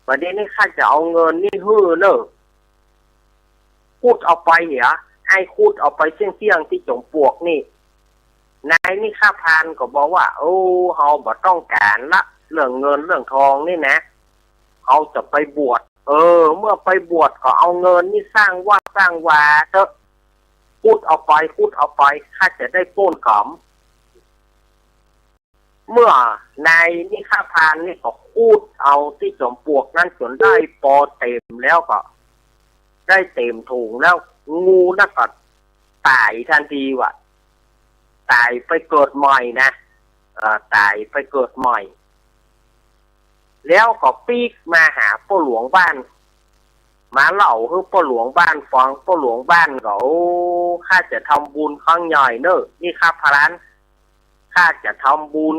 บัดนี้นี่ข้าจะเอาเงินนี่หื้อเน่อ ขุดเอาไปเหีย อ้ายขุดเอาไปเสี้ยงๆ ตี้จอมปลวกนี่ นายนิฆะพรานก็บอกว่า โอ้ เฮาบ่ต้องก๋านละ เรื่องเงินเรื่องทองนี่นะ เฮาจะไปบวช เออ เมื่อไปบวชก็เอาเงินนี่สร้างวัดสร้างวาเต๊อะ ขุดเอาไป ขุดเอาไป ข้าจะได้ปล้นก๋อม เมื่อนายนิฆะพรานนี่ก็ขุดเอาตี้จอมปลวกนั้นจ๋นได้ปอเต๋มแล้วก็ ได้เต๋มถุงแล้ว งูนั่นก็ต๋ายตันทีว่ะ ต๋ายไปเกิดใหม่นะ เอ่อ ต๋ายไปเกิดใหม่ แล้วก็ปิ๊กมาหาป้อหลวงบ้าน มาเล่าหื้อป้อหลวงบ้านฟัง ป้อหลวงบ้านก็ โอ้ ข้าจะทำบุญครั้งใหญ่เน่อ นิฆะพราน ข้าจะทำบุญ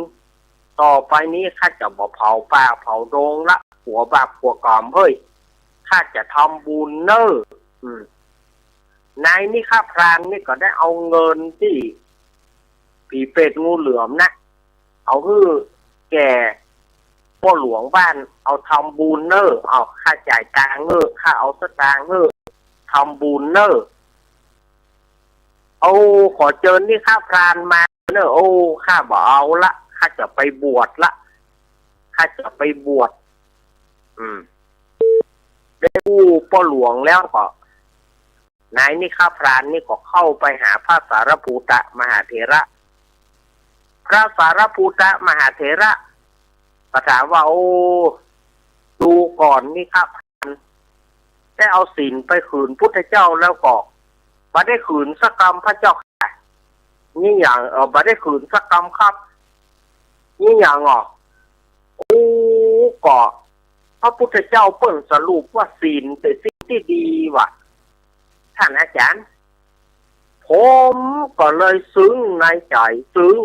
ต่อไปนี้ข้าจะบ่เผาป่าเผาดงละ กั๋วบาปกั๋วก๋รรมเฮ้ย ข้าจะทำบุญเน่อ อืม นายนิฆะพรานนี่ก็ได้เอาเงินตี้ผีเปรตงูเหลือมนะ เอาหื้อแก่ป้อหลวงบ้าน เอาทำบุญเน่อ เอาข้าจ่ายตังค์เน่อ ข้าเอาสตางค์เน่อ ทำบุญเน่อ โอ้ ขอเจิญนิฆะพรานมาเน่อ โอ้ ข้าบ่เอาละ ข้าจะไปบวชละ ข้าจะไปบวช อืม ได้อู้ป้อหลวงแล้วก็ นายนิฆะพรานนี่ก็เข้าไปหาพระสารีปุตตมหาเถระ พระสารีปุตตมหาเถระก็ถามว่า โอ้ ดูก่อนนิฆะพราน ได้เอาศีลไปขืนพุทธเจ้าแล้วก็ บ่ได้ขืนสักกำพระเจ้าค่ะ นี่หยัง เอ่อ บ่ได้ขืนสักกำครับ นี่หยังอ่ะ โอ้ ก็พระพุทธเจ้าเปิ้นสรุปว่าศีลเป๋นสิ่งตี้ดีว่ะ ท่านอาจารย์ ผมก็เลยซึ้งในใจ๋ ซึ้ง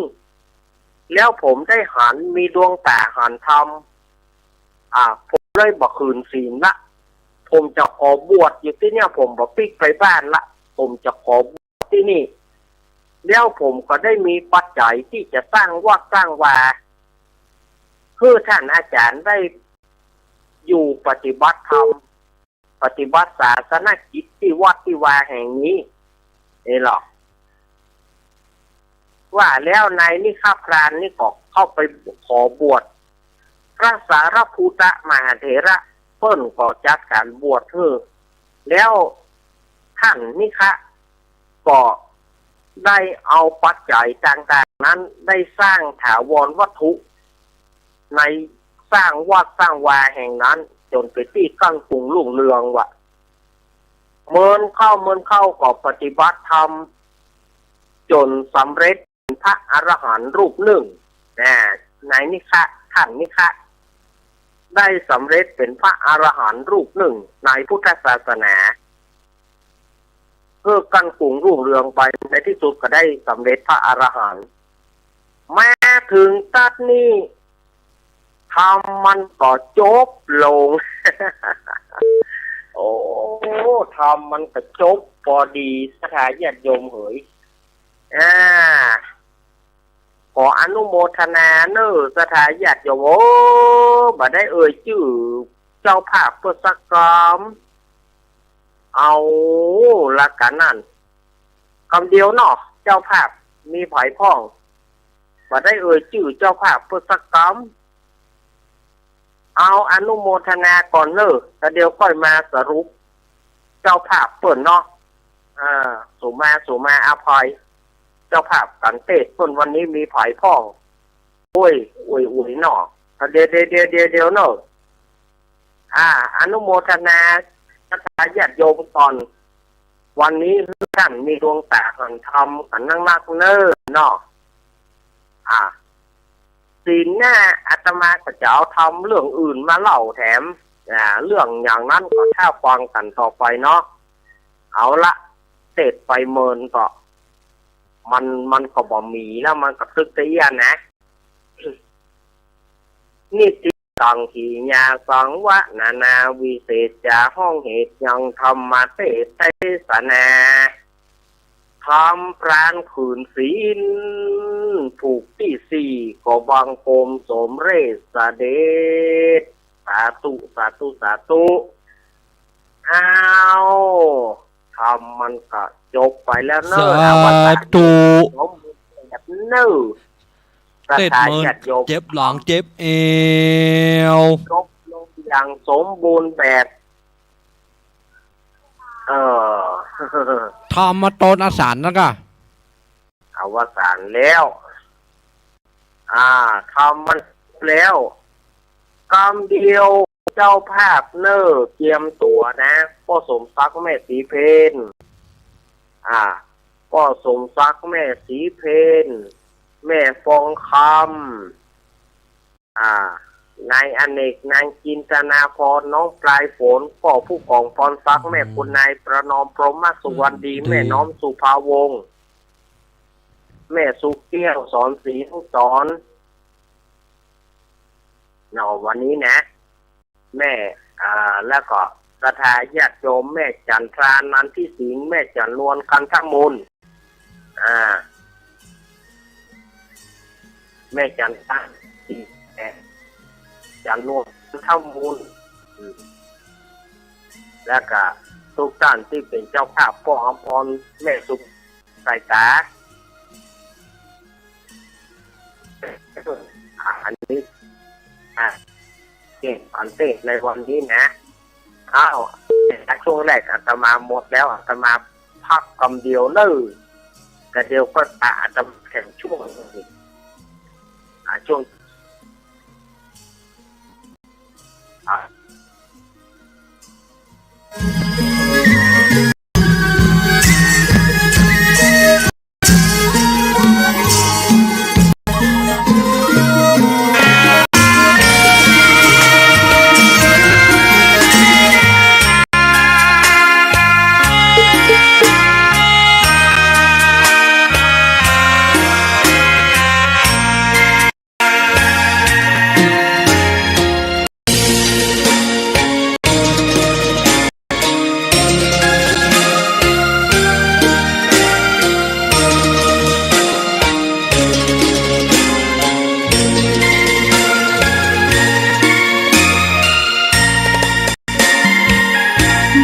แล้วผมได้หัน มีดวงต๋าหันธรรม อ่า ผมเลยบ่ขืนศีลละ ผมจะขอบวชอยู่ตี้เนี่ย ผมบ่ปิ๊กไปบ้านละ ผมจะขอบวชตี้นี่ แล้วผมก็ได้มีปัจจัยตี้จะสร้างวัดสร้างวา หื้อท่านอาจารย์ได้อยู่ปฏิบัติธรรม ปฏิบัติศาสนกิจตี้วัดตี้วาแห่งนี้ นี่หรอก ว่าแล้วนายนิฆะพรานนี่ก็เข้าไปขอบวช พระสารีปุตตมหาเถระเปิ้นก็จัดก๋านบวชหื้อ แล้วท่านนิฆะก็ได้เอาปัจจัยต่างๆ นั้นได้สร้างถาวรวัตถุ ในสร้างวัดสร้างวาแห่งนั้น จ๋นเป๋นตี้ก้องกุ่งรุ่งเรืองว่ะ เมินเข้าเมินเข้าก็ปฏิบัติธรรม จ๋นสำเร็จเป๋นพระอรหันต์รูปนึ่ง นะ นายนิคะ ท่านนิคะ ได้สำเร็จเป๋นพระอรหันต์รูปนึ่งในพุทธศาสนา เออ ก้ำกุ่งรุ่งเรืองไป ในตี้สุดก็ได้สำเร็จพระอรหันต์ มาเถิงตั๊ดนี้ ธรรมมันก็จบลง โอ้ ธรรมมันก็จบปอดี ศรัทธาญาติโยมเหย อ่า ขออนุโมทนาเน่อ ศรัทธาญาติโยม โอ้ บ่ได้เอ่ยจื้อเจ้าภาพเปิ้นสักกำ เอาละกั๋นนั้น กำเดียวเนาะ เจ้าภาพมีใผพ่อง บ่ได้เอ่ยจื้อเจ้าภาพเปิ้นสักกำ เอาอนุโมทนาก่อนเน่อ แล้วเดี๋ยวก้อยมาสรุปเจ้าภาพเปิ้นเนาะ อ่า สุมา สุมาอภัย เจ้าภาพกั๋นเตศน์เปิ้นวันนี้มีใผพ่อง โอ้ย โอ้ย โอ้ยเนาะ เดี๋ยว เดี๋ยว เดี๋ยว เดี๋ยว เดี๋ยวเน่อ อ่า อนุโมทนาศรัทธาญาติโยมก่อน วันนี้ท่านมีดวงต๋าหันธรรมกั๋นนักๆ เน่อเนาะ อ่า ศีลหน้าอาตมาก็จะเอาธรรมเรื่องอื่นมาเล่าแถม อ่า เรื่องอย่างนั้นก็ถ้าฟังกั๋นต่อไปเนาะ เอาละ เตศน์ไปเมินก็ มัน มันก็บ่มีแล้ว มันก็ตึกตะเอี้ยนะ นิตติตัง กิริยาสังวะ นานาวิเศษจา ห้องเหตุยังธรรมเตสนา ธรรมพรานขืนศีล ผูกตี้สี่ ก็บังคมสมเร็จเสด็จ สาธุ สาธุ สาธุ อ้าว ธรรมมันก็จบไปแล้วเน่อ สาธุ อวสานสมบูรณ์แบบเน่อ ศรัทธาญาติโยม เจ็บหลังเจ็บเอว จบลงอย่างสมบูรณ์แบบ เออ ธรรมมาตอนอวสานแล้วก่ะ อวสานแล้ว อ่า ธรรมมันแล้ว กำเดียว เจ้าภาพเน่อ เกียมตั๋วนะ ป้อสมศักดิ์ แม่ศรีเพน อ่า ป้อสมศักดิ์ แม่ศรีเพน แม่ฟองคำ อ่า นายอเนก นางจินตนาพร น้องปลายฝน ป้อผู้กองพรศักดิ์ แม่คุณนายประนอม พรหมสุวรรณดี แม่น้อมสุภาวงศ์ แม่สุแก้ว สอนศรีนุสรณ์ เนาะ วันนี้นะ แม่ อ่า แล้วก็ศรัทธาญาติโยม แม่จันทรา นันทิสิงห์ แม่จันนวล คันธมูล อ่า แม่จันทรา จันนวล คันธมูล อืม แล้วก็ทุกท่านตี้เป๋นเจ้าภาพ ป้ออำพร แม่สุ สายต๋า อันนี้ อ่ะ เก่งอันเต้ในวันนี้นะ อ้าว ช่วงแรกอาตมาหมดแล้ว อาตมาพักกำเดียวเน่อ กำเดียวก็ตาอาตมาแถมช่วงหนึ่ง อ่ะ ช่วง อ่ะ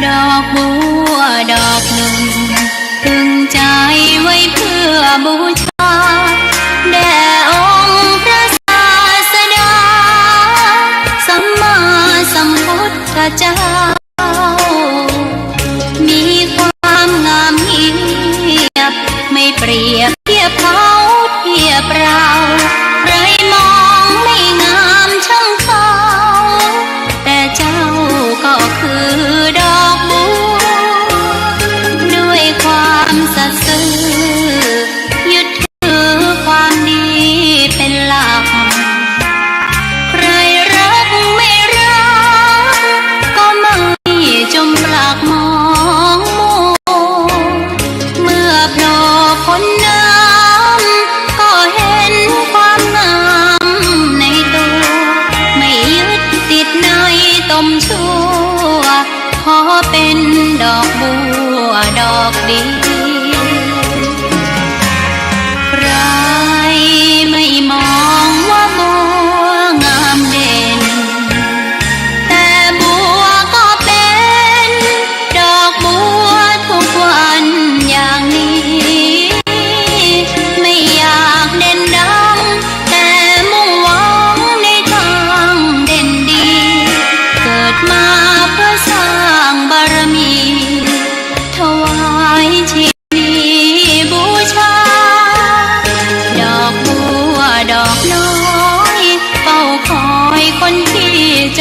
ดอกบัวดอกหนึ่ง ตึงใจไว้เพื่อบูชา แด่องค์พระศาสดา สัมมาสัมพุทธเจ้า มีความงามเงียบ ไม่เปรียบเทียบเขาเทียบเรา ใครมองไม่งามช่างเขา แต่เจ้าก็คือดอกบัว ด้วยความสัตย์ซื่อ ยึดถือความดีเป็นหลัก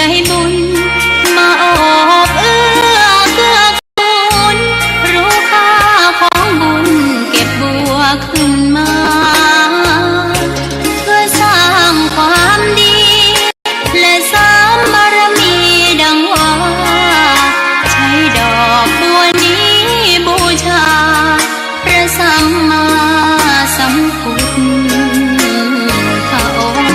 ใจบุญ มาโอบเอื้อเกื้อกูล รู้ค่าของบุญ เก็บบัวขึ้นมา เพื่อสร้างความดี และเสริมบารมีดังว่า ใช้ดอกบัวนี้บูชา พระสัมมาสัมพุทธองค์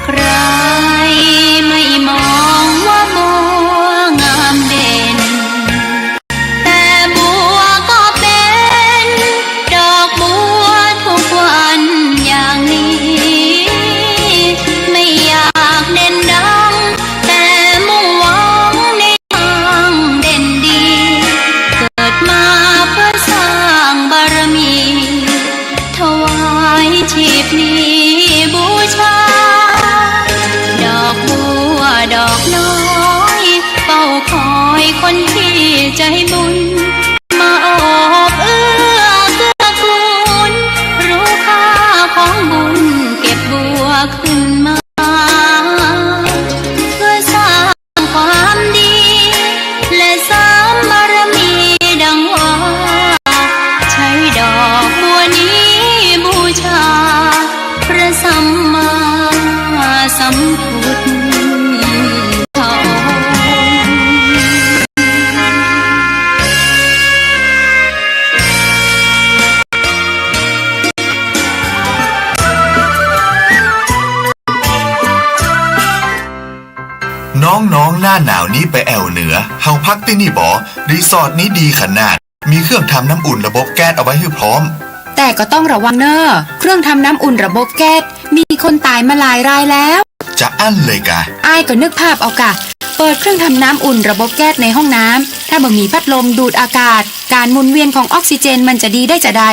ใครไม่มองว่าบัวงามเด่น แต่บัวก็เป็นดอกบัวทุกวันอย่างนี้ ไม่อยากเด่นดัง แต่มุ่งหวังในทางเด่นดี เกิดมาเพื่อสร้างบารมี ถวายชีพนี้บูชา ดอกบัวดอกน้อย เฝ้าคอยคนที่ใจบุญ มาโอบเอื้อเกื้อกูล รู้ค่าของบุญ เก็บบัวขึ้นมา เพื่อสร้างความดี และเสริมบารมีดังว่า ใช้ดอกบัวนี้บูชา พระสัมมาสัมพุทธองค์ น้องๆ หน้าหนาวนี้ไปแอ่วเหนือ เฮาพักตี้นี่บ่ รีสอร์ทนี้ดีขนาด มีเครื่องทำน้ำอุ่นระบบแก๊สเอาไว้หื้อพร้อม แต่ก็ต้องระวังเน่อ เครื่องทำน้ำอุ่นระบบแก๊ส มีคนต๋ายมาหลายรายแล้ว จะอั้นเลยกา อ้ายก็นึกภาพเอากา เปิดเครื่องทำน้ำอุ่นระบบแก๊สในห้องน้ำ ถ้าบ่มีพัดลมดูดอากาศ ก๋านหมุนเวียนของออกซิเจนมันจะดีได้จาใด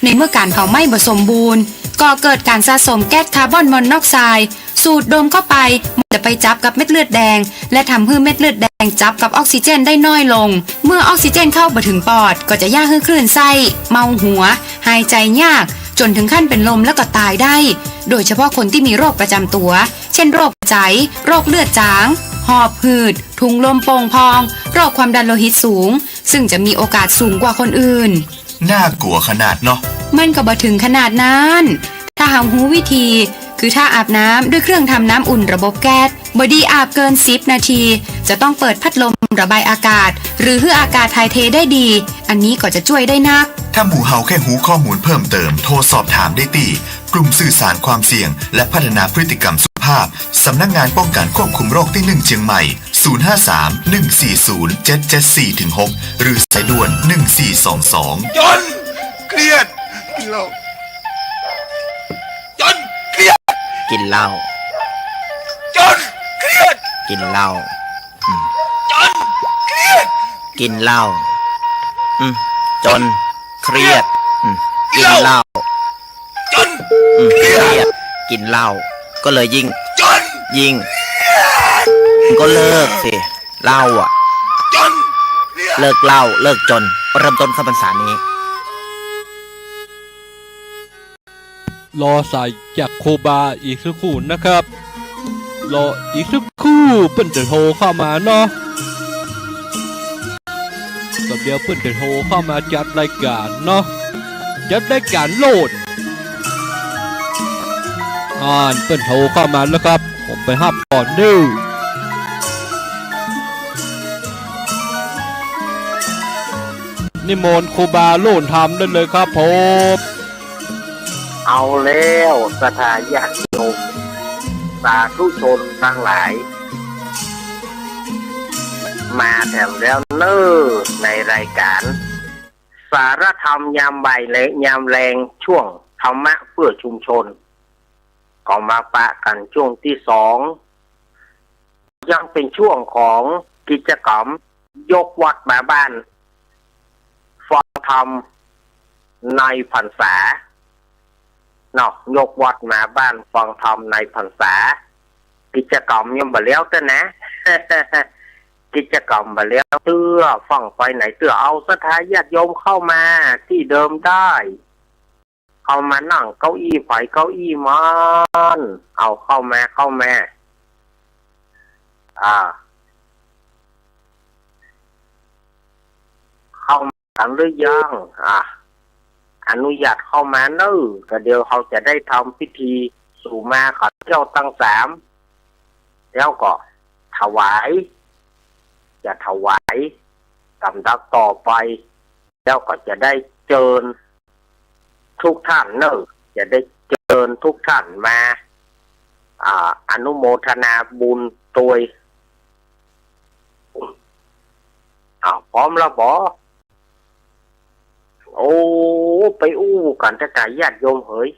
ในเมื่อก๋านเผาไหม้บ่สมบูรณ์ ก่อเกิดก๋านสะสมแก๊สคาร์บอนมอนอกไซด์ สูดดมเข้าไป มันจะไปจับกับเม็ดเลือดแดง และทำหื้อเม็ดเลือดแดงจับกับออกซิเจนได้น้อยลง เมื่อออกซิเจนเข้าบ่ถึงปอด ก็จะเยียะหื้อคลื่นไส้ เมาหัว หายใจ๋ยาก จ๋นถึงขั้นเป๋นลมแล้วก็ต๋ายได้ โดยเฉพาะคนตี้มีโรคประจ๋ำตั๋ว เช่น โรคหัวใจ๋ โรคเลือดจ๋าง หอบหืด ถุงลมโป่งพอง โรคความดันโลหิตสูง ซึ่งจะมีโอกาสสูงกว่าคนอื่น น่ากลัวขนาดเนาะ มันก็บ่ถึงขนาดนั้น ถ้าเฮาฮู้วิธี คือถ้าอาบน้ำด้วยเครื่องทำน้ำอุ่นระบบแก๊ส บ่ดีอาบเกินสิบนาที จะต้องเปิดพัดลมระบายอากาศ หรือหื้ออากาศถ่ายเทได้ดี อันนี้ก็จะจ้วยได้นัก ถ้าหมู่เฮาใค่ฮู้ข้อมูลเพิ่มเติม โทรสอบถามได้ตี้ กลุ่มสื่อสารความเสี่ยง และพัฒนาพฤติกรรมสุขภาพ สำนักงานป้องกันควบคุมโรคตี้หนึ่งเชียงใหม่ ศูนย์ห้าสาม หนึ่งสี่ศูนย์ เจ็ดเจ็ดสี่ ถึง หก หรือสายด่วน หนึ่งสี่สองสอง จ๋น เครียด กินเหล้า จ๋น เครียด กินเหล้า จ๋น เครียด กินเหล้า อืม จ๋น เครียด กินเหล้า อืม จ๋น เครียด อืม กินเหล้า จ๋น อืม เครียด เครียด กินเหล้า ก็เลยยิ่ง จ๋น ยิ่ง จ๋น ก็เลิกสิ เหล้าอะ จ๋น เครียด เลิกเหล้า เลิกจ๋น เริ่มต้นเข้าพรรษานี้ รอสายจากครูบาอีกสักครู่นะครับ รออีกสักครู่ เปิ้นจะโทรเข้ามาเนาะ ก็เดี๋ยวเปิ้นจะโทรเข้ามาจัดรายการเนาะ จัดรายการโลด อ่าน เปิ้นโทรเข้ามาแล้วครับ ผมไปฮับก่อนเด้อ นิมนต์ครูบาโลนธรรมได้เลยครับผม เอาแล้วศรัทธาญาติโยม สาธุชนตังหลาย มาแถมแล้วเน่อ ในรายการ สารธรรมยามบ่ายและยามแลง ช่วงธรรมะเพื่อชุมชน ก็มาปะกั๋นช่วงตี้สอง ยังเป๋นช่วงของกิจกรรมยกวัดมาบ้านฟังธรรมในพรรษาเนาะ ยกวัดมาบ้านฟังธรรมในพรรษา กิจกรรมยังบ่แล้วเตื้อนะ กิจกรรมบ่แล้วเตื้อ ฟั่งไปไหนเตื้อ เอาศรัทธาญาติโยมเข้ามาตี้เดิมได้ เข้ามานั่งเก้าอี้ใผเก้าอี้มัน เอาเข้ามา เข้ามา อ่า เข้ามากันหรือยัง อ่า อนุญาตเข้ามาเน่อ ก็เดี๋ยวเฮาจะได้ทำพิธี สุมาขันแก้วตังสาม แล้วก็ถวาย จะถวาย ต๋ามดักต่อไป แล้วก็จะได้เจิญทุกท่านเน่อ จะได้เจิญทุกท่านมา อ่า อนุโมทนาบุญตวย อ้าว พร้อมแล้วบ่ โอ้ ไปอู้กั๋นเถอะกาญาติโยมเหย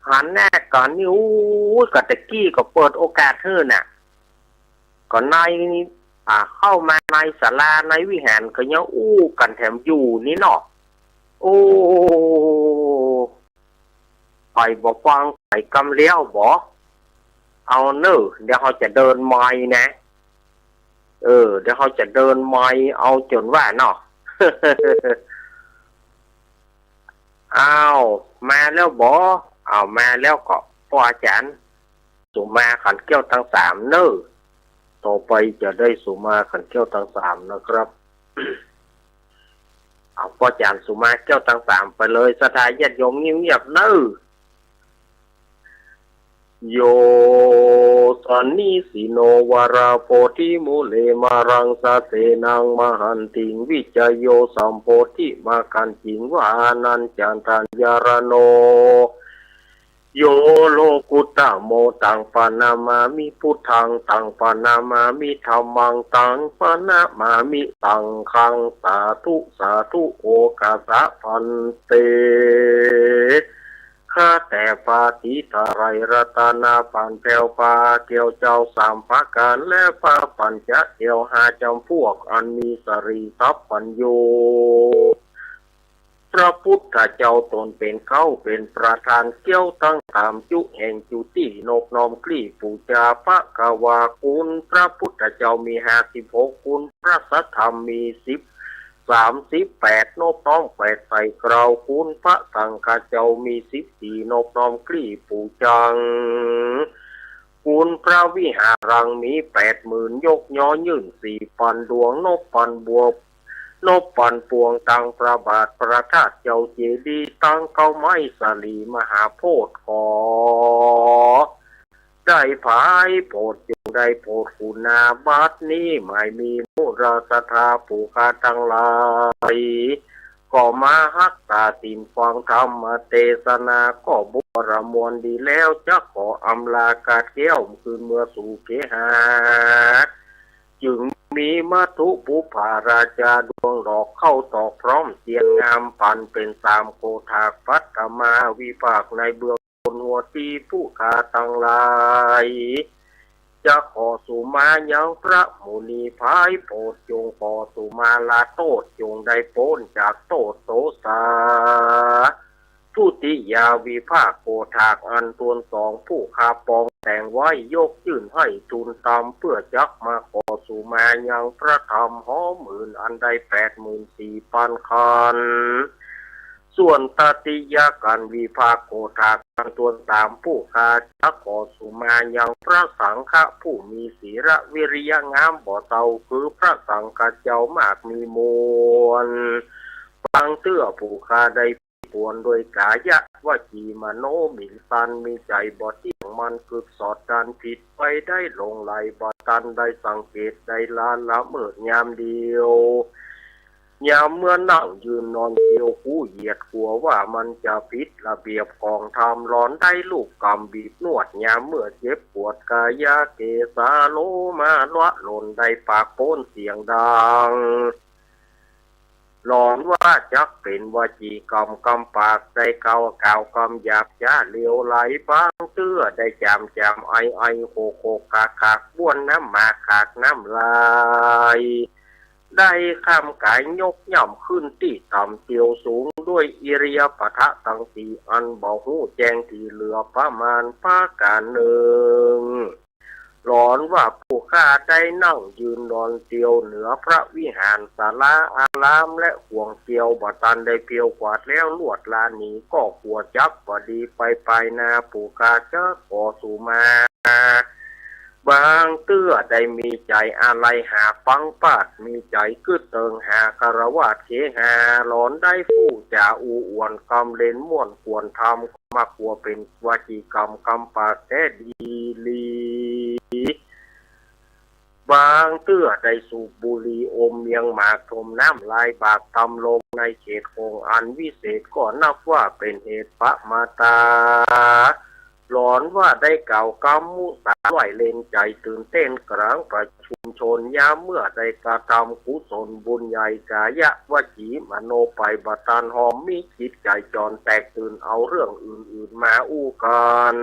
หันหน้ากั๋นนี่ อู้ ก็ตะกี้ก็เปิดโอกาสหื้อน่ะ ก็ใน อ่า เข้ามาในศาลาในวิหารก็ยังอู้กั๋นแถมอยู่นี่เนาะ โอ้ ใผบ่ฟัง ใผกำเลี้ยวบ่ เอาเน่อ เดี๋ยวเฮาจะเดินใหม่นะ เออ เดี๋ยวเฮาจะเดินใหม่ เอาจ๋นว่าเนาะ อ้าว มาแล้วบ่ อ้าว มาแล้วก็ ป้ออาจ๋ารย์ สุมาขันแก้วตังสามเน่อ ต่อไปจะได้สุมาขันแก้วตังสามนะครับ เอาป้ออาจ๋ารย์สุมาแก้วตังสามไปเลย ศรัทธาญาติโยมเงียบๆเน่อ โย สนนิสิโน วราโพธิมูเล มารังสะเสนัง มหันติง วิจโย สัมโพธิมักขันติง วานัญจันทัญญรโณ โย โลกุตตะโม ตังปะนะมามิ พุทธัง ตังปะนะมามิ ธัมมัง ตังปะนะมามิ สังฆัง สาธุ สาธุ โอกัสสะ ภันเต ข้าแต่พระศรีตะไตรรัตนปัณฑ์แผ้วพระแก้วเจ้าสามประก๋าน และพระปัญจแก้วห้าจ๋ำพวก อันมีสรีสัพพัญญู พระพุทธเจ้าต๋นเป๋นเก๊าเป๋นประธาน แก้วตังสามจุแห่งจุติ นบน้อมกลิ้งปู๋จา ภะคะวา คุณพระพุทธเจ้ามีห้าสิบหก คุณพระสัทธรรมมีสิบ สามสิบแปด นบน้อมแผดใส่เกล้า คุณพระสังฆะเจ้ามีสิบสี่ นบน้อมกลิ้งปู๋จัง คุณพระวิหารังมีแปดหมื่น ยกยอยื่นสี่ปันดวง นบปันบัว นบปันปวง ตังพระบาทพระธาตุเจ้าเจดีย์ ตังเก๊าไม้สลีมหาโพธิ์ ขอ ได้ผายโผด จุ่งได้โผดคุณนา บัดนี้หมายมีมูลศรัทธาผู้ข้าตังหลาย ก็มาฮักษาศีลฟังธรรมเตสนา ก็บุญประมวลดีแล้ว จะขออำลากาดแก้วคืนเมือสู่เกหา จึงมีมัทธุปุพพาราชาดวงดอกเข้าตอกพร้อมเตียนงาม ปันเป๋นสามโกฏากปัทมาวิภาคในเบื้อง บนหัวตี้ผู้ข้าตังหลาย จะขอสุมายังพระมุนีผายโผด จุ่งขอสุมาลาโต้ษ จุ่งได้ป๊นจากโต้ษโตษา ทุติยาวิภาคโกฏากอันตวนสองผู้ข้าปองแต่งไว้ ยกยื่นหื้อทูลตาม เปื้อจักมาขอสุมายังพระธรรมหอมหื่น อันได้แปดหมื่นสี่ปันคัน ส่วนตติยกัณฑ์วิภาคโกฏากอันตวนสามผู้ข้าจะขอสุมายังพระสังฆะผู้มีศีลวิริยะงามบ่เศร้า คือพระสังฆะเจ้ามากมีมวล บางเตื้อผู้ข้าได้ปวนด้วยกายวจีมโน หมิ่นสันมีใจ๋บ่เตี้ยง มันกึ๊ดสอดดันผิดไปได้หลงไหลบ่ตัน ได้สังเกตได้ละละเมิดยามเดียว ยามเมื่อนั่งยืนนอนเคียวคู่เหยียด กั๋วว่ามันจะผิดระเบียบของธรรม หลอนได้ลูบกำบีบนวด ยามเมื่อเจ็บปวดกายเกสาโลมาละหล่น ได้ปากป๊นเสียงดัง หลอนว่าจักเป๋นวจีกรรมกำปาก ได้กล่าวกล่าวกำหยาบจ๊าเหลวไหล บางเตื้อได้จ๋ามจ๋ามไอไอโขกโขกขากขาก บ้วนน้ำหมากขากน้ำลาย ได้คำกายยกย่ำขึ้นตี้ต่ำเตียวสูง ด้วยอิริยาปถะตังสี่อันบ่ฮู้แจ้งตี้เหลือประมาณประก๋านนึ่ง หลอนว่า ผู้ข้าได้นั่งยืนนอนเตียวเหนือพระวิหารศาลาอาราม และข่วงเตียวบ่ตันได้เพียวกวาดแล้วลวดลาหนี ก็กั๋วจักบ่ดีไปปายหน้า ผู้ข้าจะขอสุมา บางเตื้อได้มีใจ๋อาลัยหาปังปาด มีใจ๋กึ๊ดเติงหาคฤหัสถ์เขหา หลอนได้ฟู่จ๋าอู้อ่วนกำเล่นม่วนกวนธรรม ก็มักกั๋วเป๋นวจีกรรมกำปากแต๊ดีหลี บางเตื้อได้สูบบุหรี่อมเมียงหมากถมน้ำลายบากตำลงในเขตห้องอันวิเศษ ก็นับว่าเป๋นเหตุประมาทตา หลอนว่าได้กล่าวกำมุสาไหว้เล่นใจ๋ตื่นเต้นก๋างประชุมชน ยามเมื่อได้กระทำกุศลบุญใหญ่ ก๋ายวจีมโนไปบ่ตันหอม มีจิตใจ๋จอนแตกตื่นเอาเรื่องอื่นๆ มาอู้กั๋น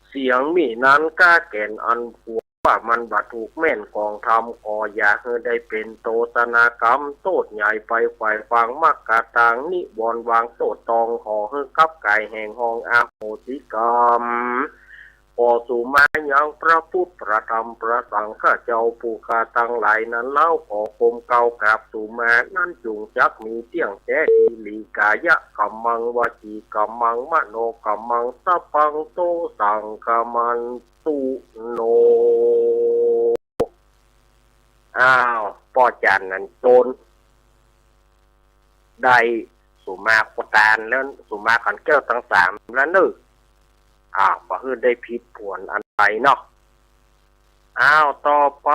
เสียงหมี่นั้นก้าแก่นอันกั๋วว่ามันบ่ถูกแม่นกองธรรม ก็อย่าหื้อได้เป๋นโตษณากรรม โต้ษใหญ่ไปไขว่ขวางมรรคตางนิวรณ์วางโต้ษตอง ขอหื้อกับก๋ายแห่งห้องอโหสิกรรม ขอสุมายังพระพุทธพระธรรมพระสังฆเจ้า ผู้ข้าตังหลายนั้นเล่า ขอก้มเก้ากราบสุมา นั้นจุ่งจักมีเตี้ยงแต๊ดีหลี ก๋ายกรรมัง วจีกรรมัง มโนกรรมัง สัพพัง โต สังฆมัน ตุ โน อ้าว ป้อจ๋ารย์นั้นโจนได้สุมาโคตานแล้ว สุมาขันแก้วตังสามแล้วเน่อ อ้าว บ่หื้อได้ผิดผวนอันใดเนาะ อ้าว ต่อไป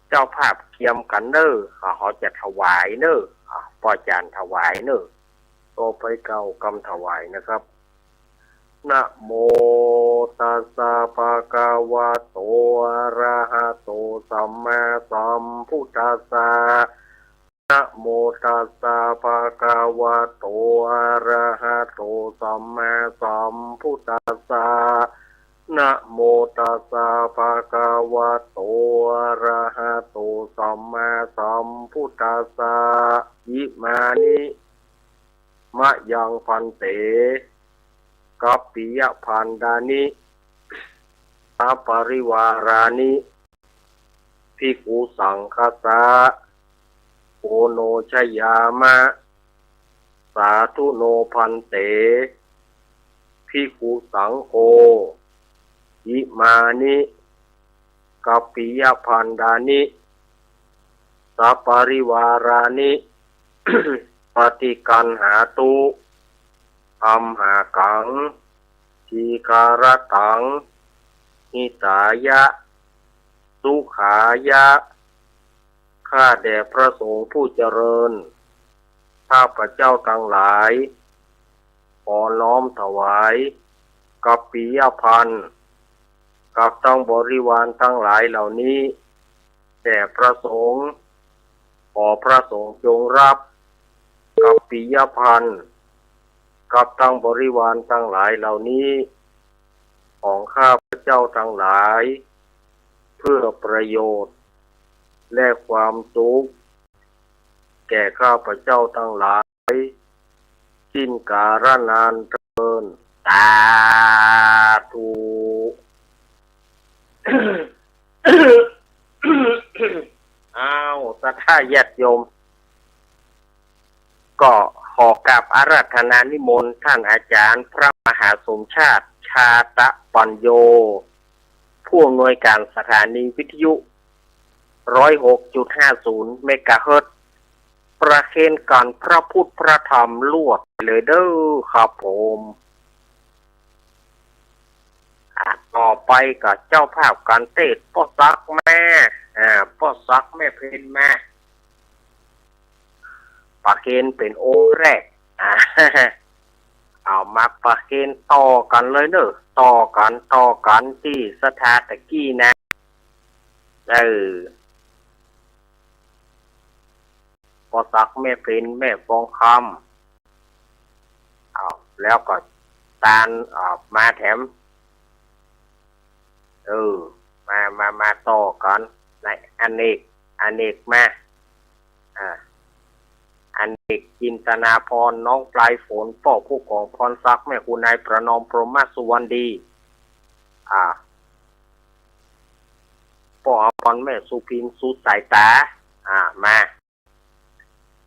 เจ้าภาพเกียมกั๋นเน่อ อ้าว เฮาจะถวายเน่อ อ้าว ป้อจ๋ารย์ถวายเน่อ ต่อไปกล่าวกำถวายนะครับ นะโมตัสสะภะคะวะโต อะระหะโต สัมมาสัมพุทธัสสะ นะโมตัสสะภะคะวะโต อะระหะโต สัมมาสัมพุทธัสสะ นะโมตัสสะภะคะวะโต อะระหะโต สัมมาสัมพุทธัสสะ อิมานิ มะยัง ภันเต กัปปิยะภัณฑานิ สัปปะริวารานิ ภิกขุสังฆัสสะ โอโนชยามะ สาธุโน ภันเต ภิกขุสังโฆ อิมานิ กัปปิยะภัณฑานิ สัปปะริวารานิ ปะฏิกกัณหาตุ อัมหากัง ทีฆะรัตตัง หิตายะ สุขายะ ข้าแต่พระสงฆ์ผู้เจริญ ข้าพเจ้าตังหลาย ขอน้อมถวาย กัปปิยะภัณฑ์ กับตังบริวารตังหลายเหล่านี้ แด่พระสงฆ์ ขอพระสงฆ์จงรับ กัปปิยะภัณฑ์ กับตังบริวารตังหลายเหล่านี้ ของข้าพเจ้าตังหลาย เพื่อประโยชน์ และความสุข แก่ข้าพเจ้าตังหลาย สิ้นกาลนานเทอญ สาธุ อ้าว ศรัทธาญาติโยม ก็ขอกราบอาราธนานิมนต์ท่านอาจารย์พระมหาสมชาติ ชาตะปัญโญ ผู้อำนวยการสถานีวิทยุ ร้อยหกจุดห้าศูนย์ เมกะเฮิรตซ์ ประเคนกั๋นพระพุทธพระธรรมลวดเลยเด้อครับผม อ่า ต่อไปก็เจ้าภาพก๋านเตศน์ ป้อศักดิ์มา อ่า ป้อศักดิ์แม่เพ็ญมา ประเคนเป๋นองค์แรก อ่า เอามาประเคนต่อกั๋นเลยเน่อ ต่อกั๋น ต่อกั๋นตี้ศรัทธาตะกี้นะ เออ ป้อศักดิ์แม่เพ็ญ แม่ฟองคำ เอา แล้วก็ตาน เอา มาแถม เออ มา มา มาต่อกั๋น ในอเนก อเนกมา อ่า อ เอกจินตนาภรณ์ น้องปลายฝน ป้อผู้กองพรศักดิ์ แม่ครูนายประนอม พรหมสุวรรณดี อ่า ป้ออภรณ์ แม่สุพิน สุดสายตา อ่า มา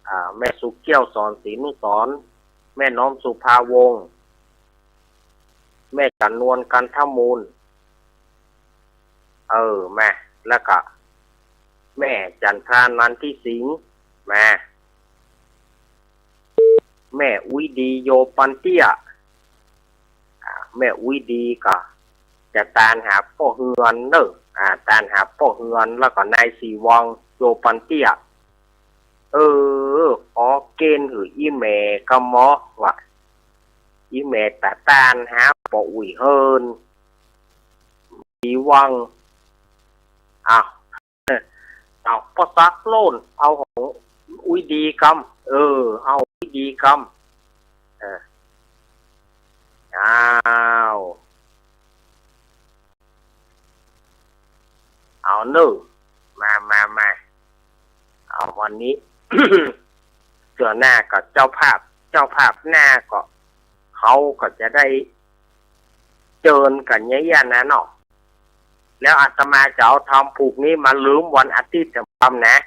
อ่า แม่สุเกี้ยว สอนศรีนุสรณ์ แม่น้อม สุภาวงศ์ แม่จันนวล กันทมูล เออ มา แล้วก็ แม่จันทรา นันทิสิงห์ มา แม่อุ๊ยดี โยปันเตี้ย อ่า แม่อุ๊ยดีก็จะตานหาป้อเฮือนเน่อ อ่า ตานหาป้อเฮือน แล้วก็นายศรีวัง โยปันเตี้ย เออ ขอเกณฑ์หื้ออี่แม่กำเมาะ ว่า อี่แม่ตะตานหาป้ออุ๊ยเฮิรน ศรีวัง อ้าว เอาป้อศักดิ์โล่น เอาของอุ๊ยดีกำ เออ เอาอุ๊ยดีกำ เออ อ้าว เอาเน่อ มา มา มา เอาวันนี้ เตื้อหน้าก็เจ้าภาพ เจ้าภาพหน้าก็ เขาก็จะได้เจิญกั๋นเยียะๆ นะเนาะ แล้วอาตมาจะเอาธรรมผูกนี้มาลืมวันอาทิตย์แถมกำนะ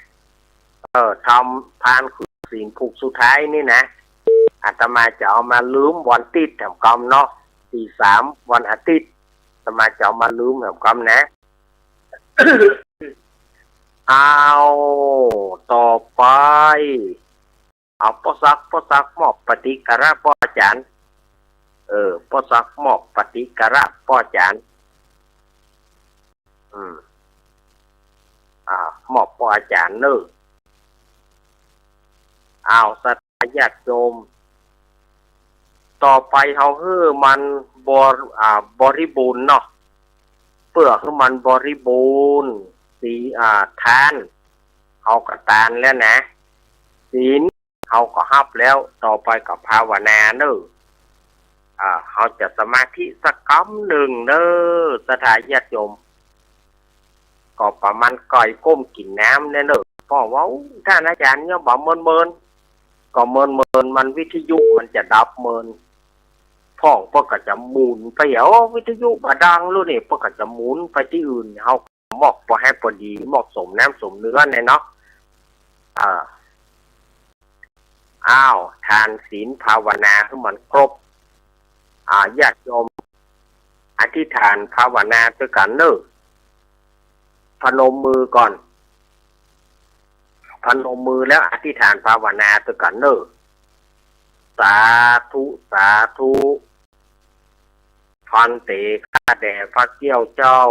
เออ ธรรมพานศีลผูกสุดท้ายนี่นะ อาตมาจะเอามาลืมวันอาทิตย์แถมกำเนาะ ตีสามวันอาทิตย์ อาตมาจะเอามาลืมแถมกำนะ เอา ต่อไป เอาป้อศักดิ์ ป้อศักดิ์มอบปฏิกรรมป้ออาจ๋ารย์ เออ ป้อศักดิ์มอบปฏิกรรมป้ออาจ๋ารย์ อืม อ่า มอบป้ออาจ๋ารย์เน่อ อ้าว ศรัทธาญาติโยม ต่อไปเฮาหื้อมันบริ- อ่า บริบูรณ์เนาะ เปื้อหื้อมันบริบูรณ์ ศีล อ่า ทาน เฮาก็ตานแล้วนะ ศีล เฮาก็ฮับแล้ว ต่อไปก็ภาวนาเน่อ อ่า เฮาจะสมาธิสักกำนึ่งเน่อ ศรัทธาญาติโยม ก็ประมาณก้อยก้มกิ๋นน้ำเนี่ยเน่อ เพราะว่า ท่านอาจ๋ารย์ยังบ่เมินๆ ก็เมินๆ มันวิทยุมันจะดับเมิน พ่องเปิ้นก็จะหมุนไป โอ้ วิทยุบ่ดังแล้วนี่ เปิ้นก็จะหมุนไปตี้อื่น เฮา มอกปอแฮปปอดี มอกสมน้ำสมเนื้อเนี่ยเนาะ อ่า อ้าว ทานศีลภาวนาหื้อมันครบ อ่า ญาติโยม อธิษฐานภาวนาตวยกั๋นเน่อ พนมมือก่อน พนมมือแล้วอธิษฐานภาวนาตวยกั๋นเน่อ สาธุ สาธุ ภันเต ข้าแต่พระเกี้ยวเจ้า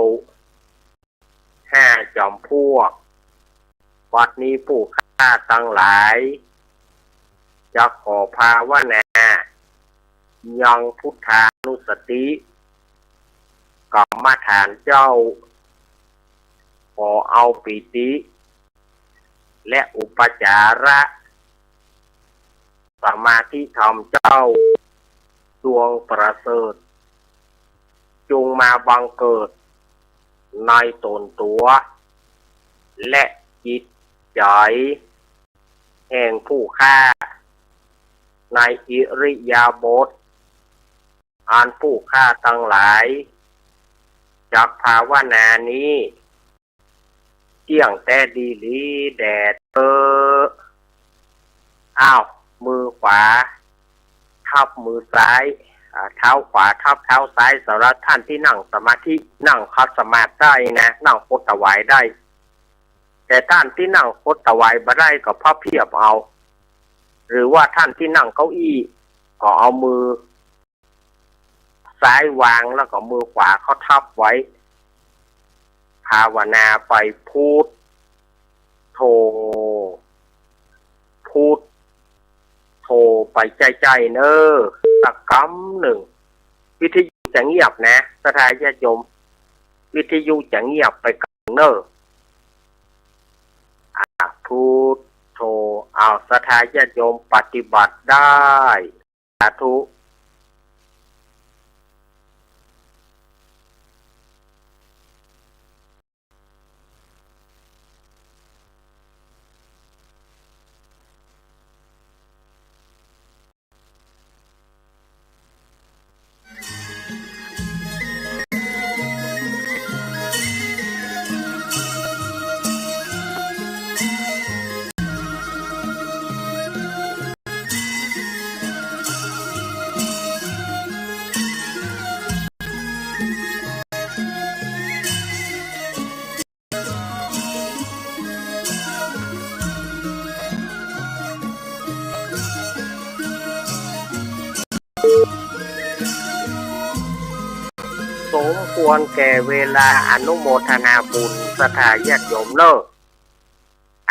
ห้าจอมพวก บัดนี้ผู้ข้าตังหลาย จะขอภาวนา ยังพุทธานุสติ กรรมฐานเจ้า ขอเอาปีติ และอุปจาระ สมาธิธรรมเจ้า ดวงประเสริฐ จงมาบังเกิดในตนตั๋ว และจิตใจ๋ แห่งผู้ข้า ในอิริยาบถ อันผู้ข้าตังหลาย จักภาวนานี้ เตี้ยงแต๊ดีหลีแด่เต๊อะ อ้าว มือขวา ทับมือซ้าย อ่า เท้าขวาทับเท้าซ้าย สำหรับท่านตี้นั่งสมาธิ นั่งขัดสมาธิได้นะ นั่งคดตะหวายได้ แต่ท่านตี้นั่งคดตะหวายบ่ได้ก็พับเพียบเอา หรือว่าท่านตี้นั่งเก้าอี้ ก็เอามือ ซ้ายวางแล้วก็มือขวาเข้าทับไว้ ภาวนาไป พุทโธ พุทโธ ไปใจ้ๆ เน่อ สักกำนึ่ง วิทยุจะเงียบนะ ศรัทธาญาติโยม วิทยุจะเงียบไปกำเน่อ อ่า พุทโธ อ้าว ศรัทธาญาติโยมปฏิบัติได้ สาธุ สมควรแก่เวลา อนุโมทนาบุญศรัทธาญาติโยมเนอะ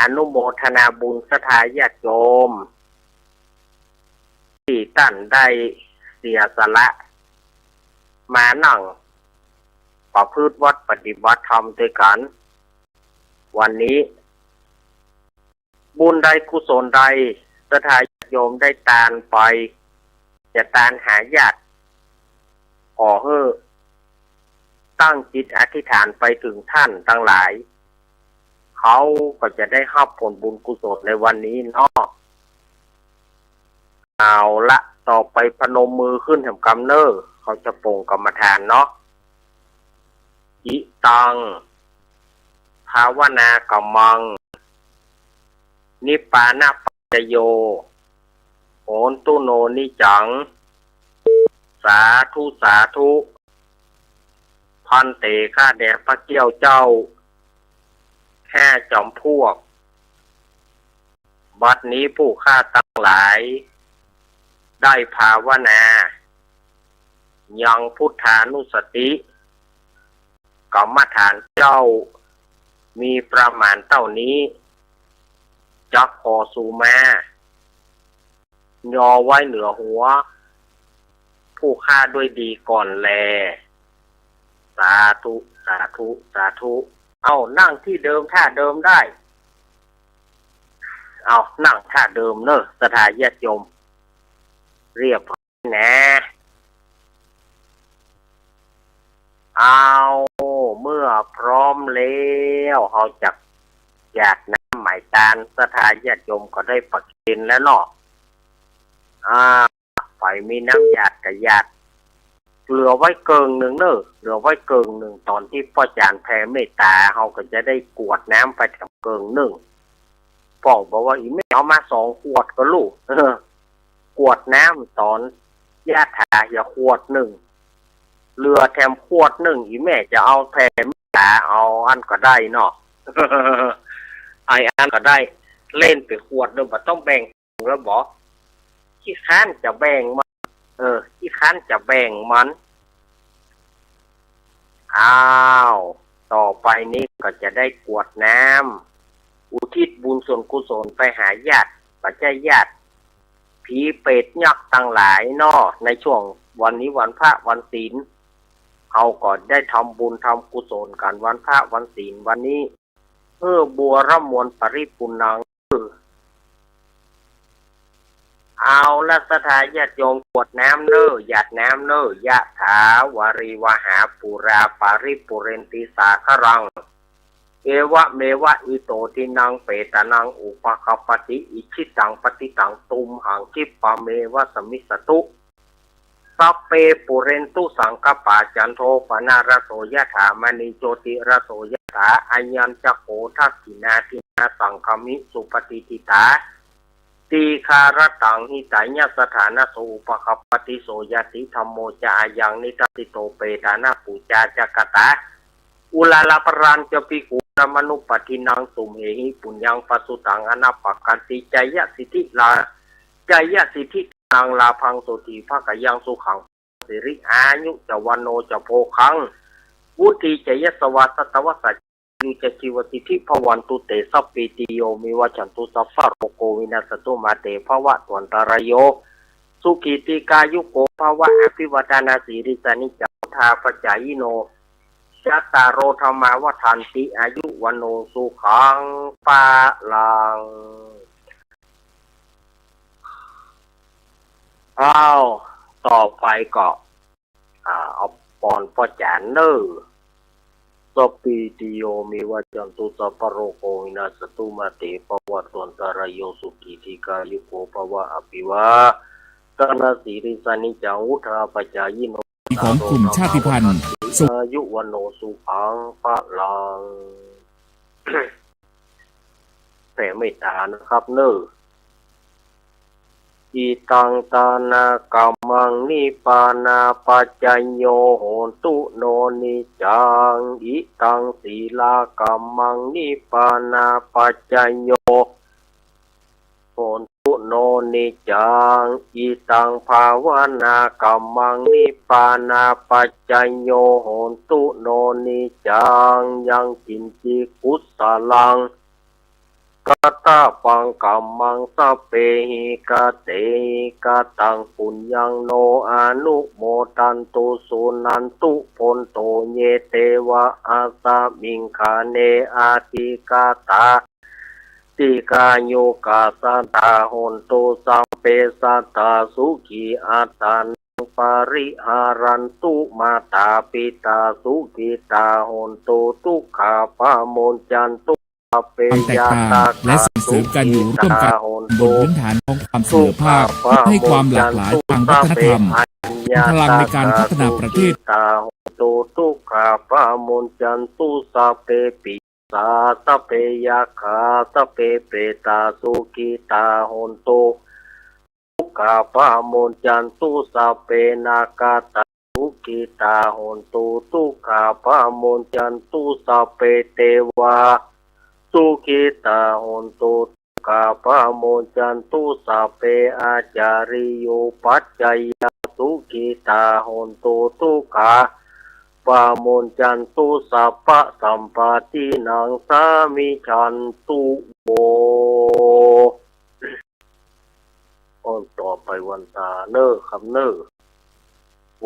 อนุโมทนาบุญศรัทธาญาติโยม ตี้ต้านได้เสียสละมานั่งประพฤติวัตรปฏิบัติธรรมตวยกั๋น วันนี้ บุญใดกุศลใดศรัทธาญาติโยมได้ตานไป จะตานหาญาติ ขอหื้อตั้งจิตอธิษฐานไปเถิงต้านตังหลาย เขาก็จะได้ฮับผลบุญกุศลในวันนี้เนาะ เอาละ ต่อไปพนมมือขึ้นแหมกำเน่อ เขาจะปรงกรรมฐานเนาะ อิตัง ภาวนากรรมัง นิพพานะปัจจโย โหนตุโน นิจจัง สาธุ สาธุ ภันเต ข้าแด่พระเกี้ยวเจ้า ห้าจ๋ำพวก บัดนี้ผู้ข้าตังหลาย ได้ภาวนา ยังพุทธานุสติ กรรมฐานเจ้า มีประมาณเต้านี้ จักขอสูมา ยอไว้เหนือหัว ผู้ข้าด้วยดีก่อนแล สาธุ สาธุ สาธุ เอา นั่งตี้เดิมท่าเดิมได้ เอา นั่งท่าเดิมเน่อ ศรัทธาญาติโยม เรียบร้อยนะ เอา เมื่อพร้อมแล้ว เฮาจักหยาดน้ำไหมตาน ศรัทธาญาติโยมก็ได้ประเคนแล้วเนาะ อ่า ใผมีน้ำหยาดก็หยาด เหลือไว้เกิ่งหนึ่งเน่อ เหลือไว้เกิ่งหนึ่ง ต๋อนตี้ป้อจ๋ารย์แผ่เมตต๋า เฮาก็จะได้กรวดน้ำไปแถมเกิ่งหนึ่ง ป้องบอกว่า อี่แม่เอามาสองขวดก็ลูก เออ กรวดน้ำต๋อนยาถาเหียขวดหนึ่ง เหลือแถมขวดหนึ่ง อี่แม่จะเอาแผ่เมตต๋า เอาอันก็ได้เนาะ ไอ้อันก็ได้ เล่นไปขวดหนึ่ง บ่ต้องแบ่ง แล้วบ่ ขี้คร้านจะแบ่งมัน เออ ขี้คร้านจะแบ่งมัน อ้าว ต่อไปนี้ก็จะได้กรวดน้ำ อุทิศบุญส่วนกุศลไปหาญาติ บ่ใจ้ญาติ ผีเปรตยักษ์ตังหลายเนาะ ในช่วงวันนี้วันพระวันศีล เฮาก็ได้ทำบุญทำกุศลกั๋นวันพระวันศีลวันนี้ เพื่อบัวรมวลปริปุณณัง เอาละศรัทธาญาติโยม กรวดน้ำเน่อ หยาดน้ำเน่อ ยะถาวาริวหาปูราปาริปุเรนติสาคารัง เอวะเมวะอิโตทินังเปตานังอุปะกัปปติ อิชิตังปะติตังตุมหังคิปะเมวะสมมิสสตุ สัพเพปูเรนตุสังกัปปา จันโทปะนะระโสยะถา มะณีโจติระโสยะถา อะยัญจะโข ทักขิณาทินาสังคะมิ สุปะฏิฏฐิตา ตีฆารัตตัง หิตายะสะฐานะโส อุปะกัปปติ โสญาติธัมโมจะ อะยังนิทัสสิโต เปตานะปูจาจะกะตา อุลาลาปะรัญจะภิกขุ นะมะนุปปะทินัง ตุมเหหิ ปุญญังปะสุตัง อะนะปะกันติ จายะสิทธิลา จายะสิทธินัง ลาภัง โสติภะกะยัง สุขัง สิริ อายุจะ วัณโณจะ โภคัง วุฒีจะ ยะสะวา สัตตะวะสะ อายุจะ จีวะสิทธิ ภะวันตุ เต สัพพีติโย วิวัชชันตุ สัพพะโรโค วินัสสะตุ มา เต ภะวะตวันตะราโย สุขี ตีฆายุโก ภะวะ อะภิวาทะนะสีลิสสะ นิจจัง วุฑฒาปะจายิโน จัตตาโร ธัมมา วัฑฒันติ อายุ วัณโณ สุขัง พะลัง อ้าว ต่อไปก็ อ่า เอาปอนป้อจ๋ารย์เน่อ สัพพีติโย วิวัชชันตุ สัพพะโรโค วินัสสะตุ มา เต ภะวะตวันตะราโย สุขี ตีฆายุโก ภะวะ อะภิวาทะนะสีลิสสะ นิจจัง วุฑฒาปะจายิโน ของกลุ่มชาติพันธุ์สุ อายุ วัณโณ สุขัง พะลัง แผ่เมตตานะครับเน่อ อิตังทานะกัมมัง นิพพานะปัจจโย โหนตุโน นิจจัง อิตังสีลากัมมัง นิพพานะปัจจโย โหน โน นิจจัง อิตัง ภาวนากัมมัง นิพพานาปัจจโย โหนตุ โน นิจจัง ยัง กิญจิ กุสลัง กะตะปัง กัมมัง สัพเพหิ กะเตหิ กะตัง ปุญญัง โน อนุโมทันตุ สุนันตุ โพนโต เย เตวะ อัสมิง ขะเน อะทิกะตา ติกายุกัสสะ ตา โหนตุ สัพเพ สัตตา สุขี อัตตานัง ปะริหะรันตุ มาตา ปิตา สุขิตา โหนตุ ทุกขา ปะมุญจันตุ สัพเพ ความแตกต่าง ญาตากา และส่งเสริมการอยู่ร่วมกัน สุขิตา โหนตุ บนพื้นฐานของความเสมอภาค ทุกขา ปะมุญจันตุ เพื่อให้ความหลากหลายทางวัฒนธรรม สัพเพ อัญญา เป็นพลังในการพัฒนาประเทศ ตากา สุขิตา โหนตุ ทุกขา ปะมุญจันตุ สัพเพ ปี สา สัพเพ ยักขา สัพเพ เปตา สุขิตา โหนตุ ทุกขา ปะมุญจันตุ สัพเพ นาคาตา สุขิตา โหนตุ ทุกขา ปะมุญจันตุ สัพเพ เตวา สุขิตา โหนตุ ทุกขา ปะมุญจันตุ สัพเพ อาจาริโย ปัจจายา สุขิตา โหนตุ ทุกขา ปะมุญจันตุ สัพพะสัมปะทานัง สามิชันตุ โว อ้อนต่อไปวันตาเน่อ คำเน่อ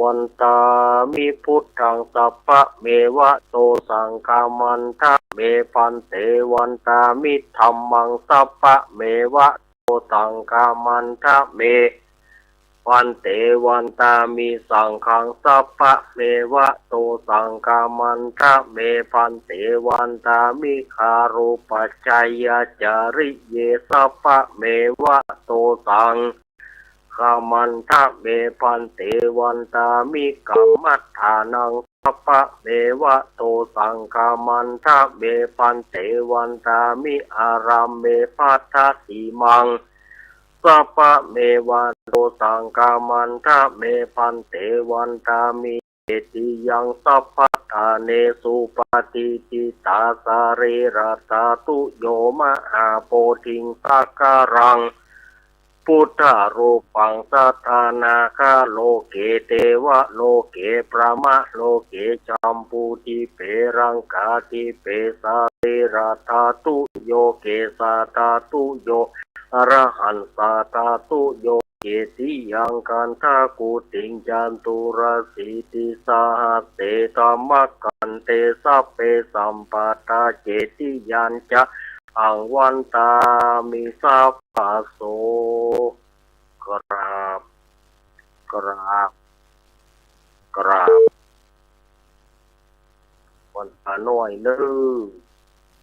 วันตามิพุทธัง สัพพะเมวะโต สังฆะมันทะเม ภันเต วันตามิธัมมัง สัพพะเมวะโต สังฆะมันทะเม ภันเต วันตามิสังฆัง สัพพะเมวะโต สังฆะมันทะเม ภันเต วันตามิ คารูปะชะยะจาริเย สัพพะเมวะโต สังฆะมันทะเม ภันเต วันตามิ กัมมัฏฐานัง สัพพะเมวะโต สังฆะมันทะเม ภันเต วันตามิ อารัมเม ภัททะสีมัง สัพพะเมวะโต สังฆะมันทะเม ภันเต วันตามิ เจติยัง สัพพะทาเนสุ ปะฏิฏฐิตา สะรีระธาตุโย มหาโพธิง สักกะรัง พุทธะรูปัง สัตถานาคาโลเก เตวะโลเก พรหมะโลเก จัมปูทิเป รังกาทิเป สะรีระธาตุโย เกสาธาตุโย อรหันสาธาตุโย เจติยัง กันทะกูติง จัตุรสีติสหัสเส ธรรมะกันเต สัพเพ สัมปัตตา เจติยัญจะ หัง วันตามิ สัพพะโส กราบ กราบ กราบ วันตาน้อยเน่อ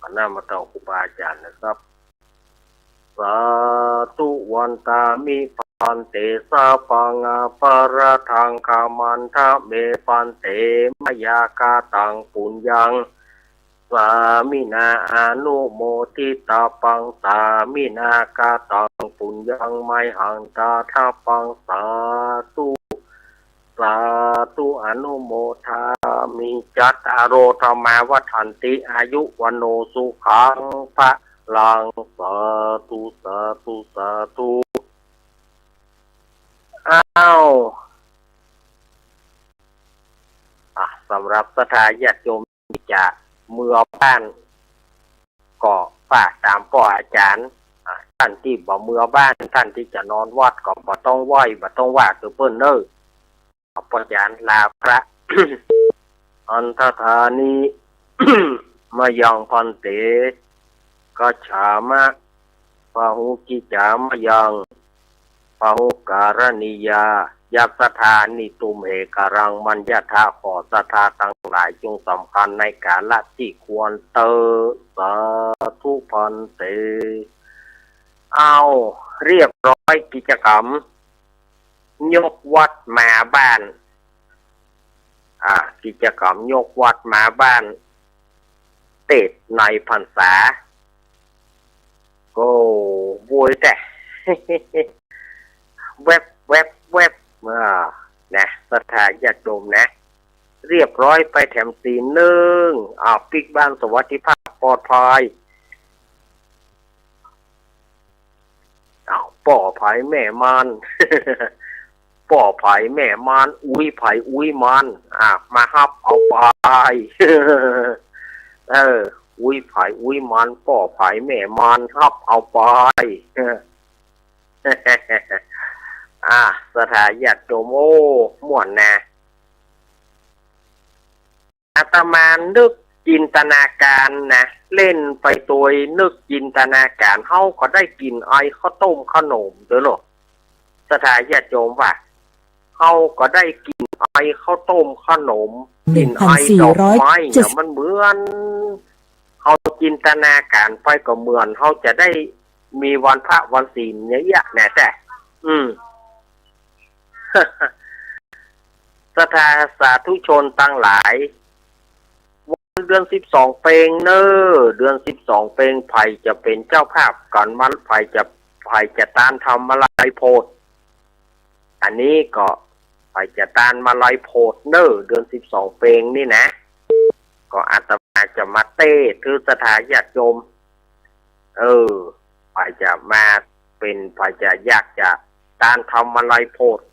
คณะมาเต้าครูบาอาจ๋ารย์นะครับ สาธุ วันตามิ ภันเต สัพพัง อปะราธัง ขะมันทะเม ภันเต มะยา กะตัง ปุญญัง สามินา อนุโมทิตาปัง สามินา กะตัง ปุญญัง มะยหัง ตะถะปัง สาธุ สาธุ อนุโมทามิ จัตตาโร ธัมมา วัฑฒันติ อายุ วัณโณ สุขัง พะลัง สาธุ สาธุ สาธุ อ้าว อ่ะ สำหรับศรัทธาญาติโยมตี้จะเมือบ้าน ก็ฝากต๋ามป้ออาจ๋ารย์ อ่ะ ต้านตี้บ่เมือบ้าน ต้านตี้จะนอนวัดก็บ่ต้องไหว้ บ่ต้องว่าเตื้อเปิ้นเน่อ ป้ออาจ๋ารย์ลาพระ อันทธานิ มะยัง ภันเต กัจฉามะ ปะหุกิจจามะยัง ปะหุการณียา ยัสสะทานิ ตุมเหกะรัง มัญญะทะ ขอศรัทธาตังหลายจงสำคัญในกาละตี้ควรเต๊อะ สาธุ ภันเต อ้าว เรียบร้อยกิจกรรม ยกวัดมาบ้าน อ่า กิจกรรมยกวัดมาบ้าน เตสน์ในพรรษา ก็โวยแต๊ แวบ แวบ แวบ อ่า นะ ศรัทธาญาติโยมนะ เรียบร้อยไปแถมศีลนึ่ง อ้าว ปิ๊กบ้านสวัสดิภาพปลอดภัย อ้าว ป้อใผแม่มัน ป้อใผแม่มัน อุ๊ยใผอุ๊ยมัน อ่ะ มาฮับเอาไป เออ อุ๊ยใผอุ๊ยมัน ป้อใผแม่มัน ฮับเอาไป อ่ะ ศรัทธาญาติโยม โอ้ ม่วนนะ อาตมานึกจินตนาการนะ เล่นไปโตยนึกจินตนาการ เฮาก็ได้กิ๋นไอข้าวต้มข้าวหนมเด้อเนาะ ศรัทธาญาติโยมว่า เฮาก็ได้กิ๋นไอข้าวต้มข้าวหนม กิ๋นไอดอกไม้เนี่ย มันเหมือน เฮาจินตนาการไปก็เหมือนเฮาจะได้มีวันพระวันศีลเนี่ยเอี้ยแน่แต๊ อืม ศรัทธาสาธุชนตังหลาย วันเดือนสิบสองเปงเน่อ เดือนสิบสองเปง ใผจะเป๋นเจ้าภาพก๋อนมา ใผจะ ใผจะตานทำมาลัยโพธิ์ อันนี้ก็ใผจะตานมาลัยโพธิ์เน่อ เดือนสิบสองเปงนี่นะ ก็อาตมาจะมาเตสน์ถือศรัทธาญาติโยม เออ ใผจะมาเป๋น ใผจะอยากจะตานทำมาลัยโพธิ์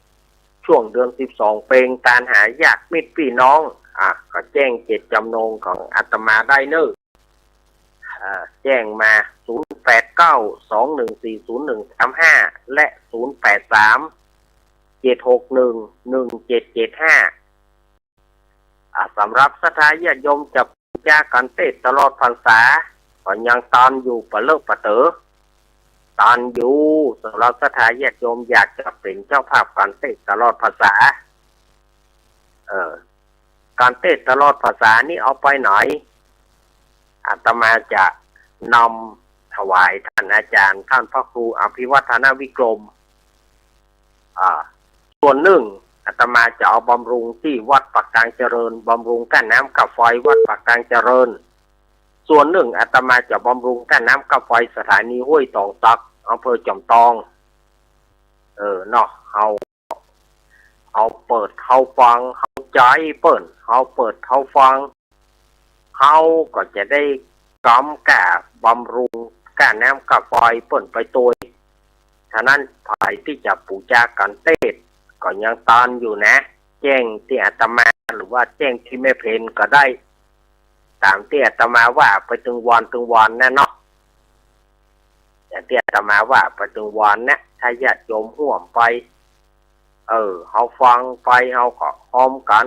ช่วงเดือนสิบสองเปง ตานหาญาติมิตรปี้น้อง อ่ะ ก็แจ้งเจตจำนงของอาตมาได้เน่อ อ่า แจ้งมา ศูนย์แปดเก้า สองหนึ่งสี่ ศูนย์หนึ่งสามห้า และ ศูนย์แปดสาม เจ็ดหกหนึ่ง หนึ่งเจ็ดเจ็ดห้า อ่า สำหรับศรัทธาญาติโยมจะปู๋จาก๋านเตสน์ตลอดพรรษา ก็ยังตานอยู่ปะเลิกปะเต๋อ ตานอยู่ สำหรับศรัทธาญาติโยมอยากจะเป๋นเจ้าภาพก๋านเตสน์ตลอดพรรษา เออ ก๋านเตสน์ตลอดพรรษานี้เอาไปไหน อาตมาจะนำถวายต้านอาจ๋ารย์ ต้านพระครูอภิวัฒนวิกรม อ่า ส่วนนึ่งอาตมาจะเอาบำรุงตี้วัดปากตางเจริญ บำรุงก้าน้ำก้าไฟวัดปากตางเจริญ ส่วนนึ่งอาตมาจะบำรุงก้าน้ำก้าไฟสถานีห้วยตองสัก อำเภอจอมตอง เออ เนาะ เฮา เฮาเปิดเฮาฟัง เฮาใจ๊เปิ้น เฮาเปิดเฮาฟัง เฮาก็จะได้กำก้าบำรุงก้าน้ำก้าไฟเปิ้นไปโตย ฉะนั้นใผตี้จะปู๋จาก๋านเตสน์ก็ยังตานอยู่นะ แจ้งตี้อาตมา หรือว่าแจ้งตี้แม่เพนก็ได้ ต๋ามตี้อาตมาว่าไปตึงวอนตึงวอนนั่นเนาะ อย่างตี้อาตมาว่าไปตึงวอนนะ ถ้าญาติโยมฮ่วมไป เออ เฮาฟังไป เฮาก็ฮ่วมกั๋น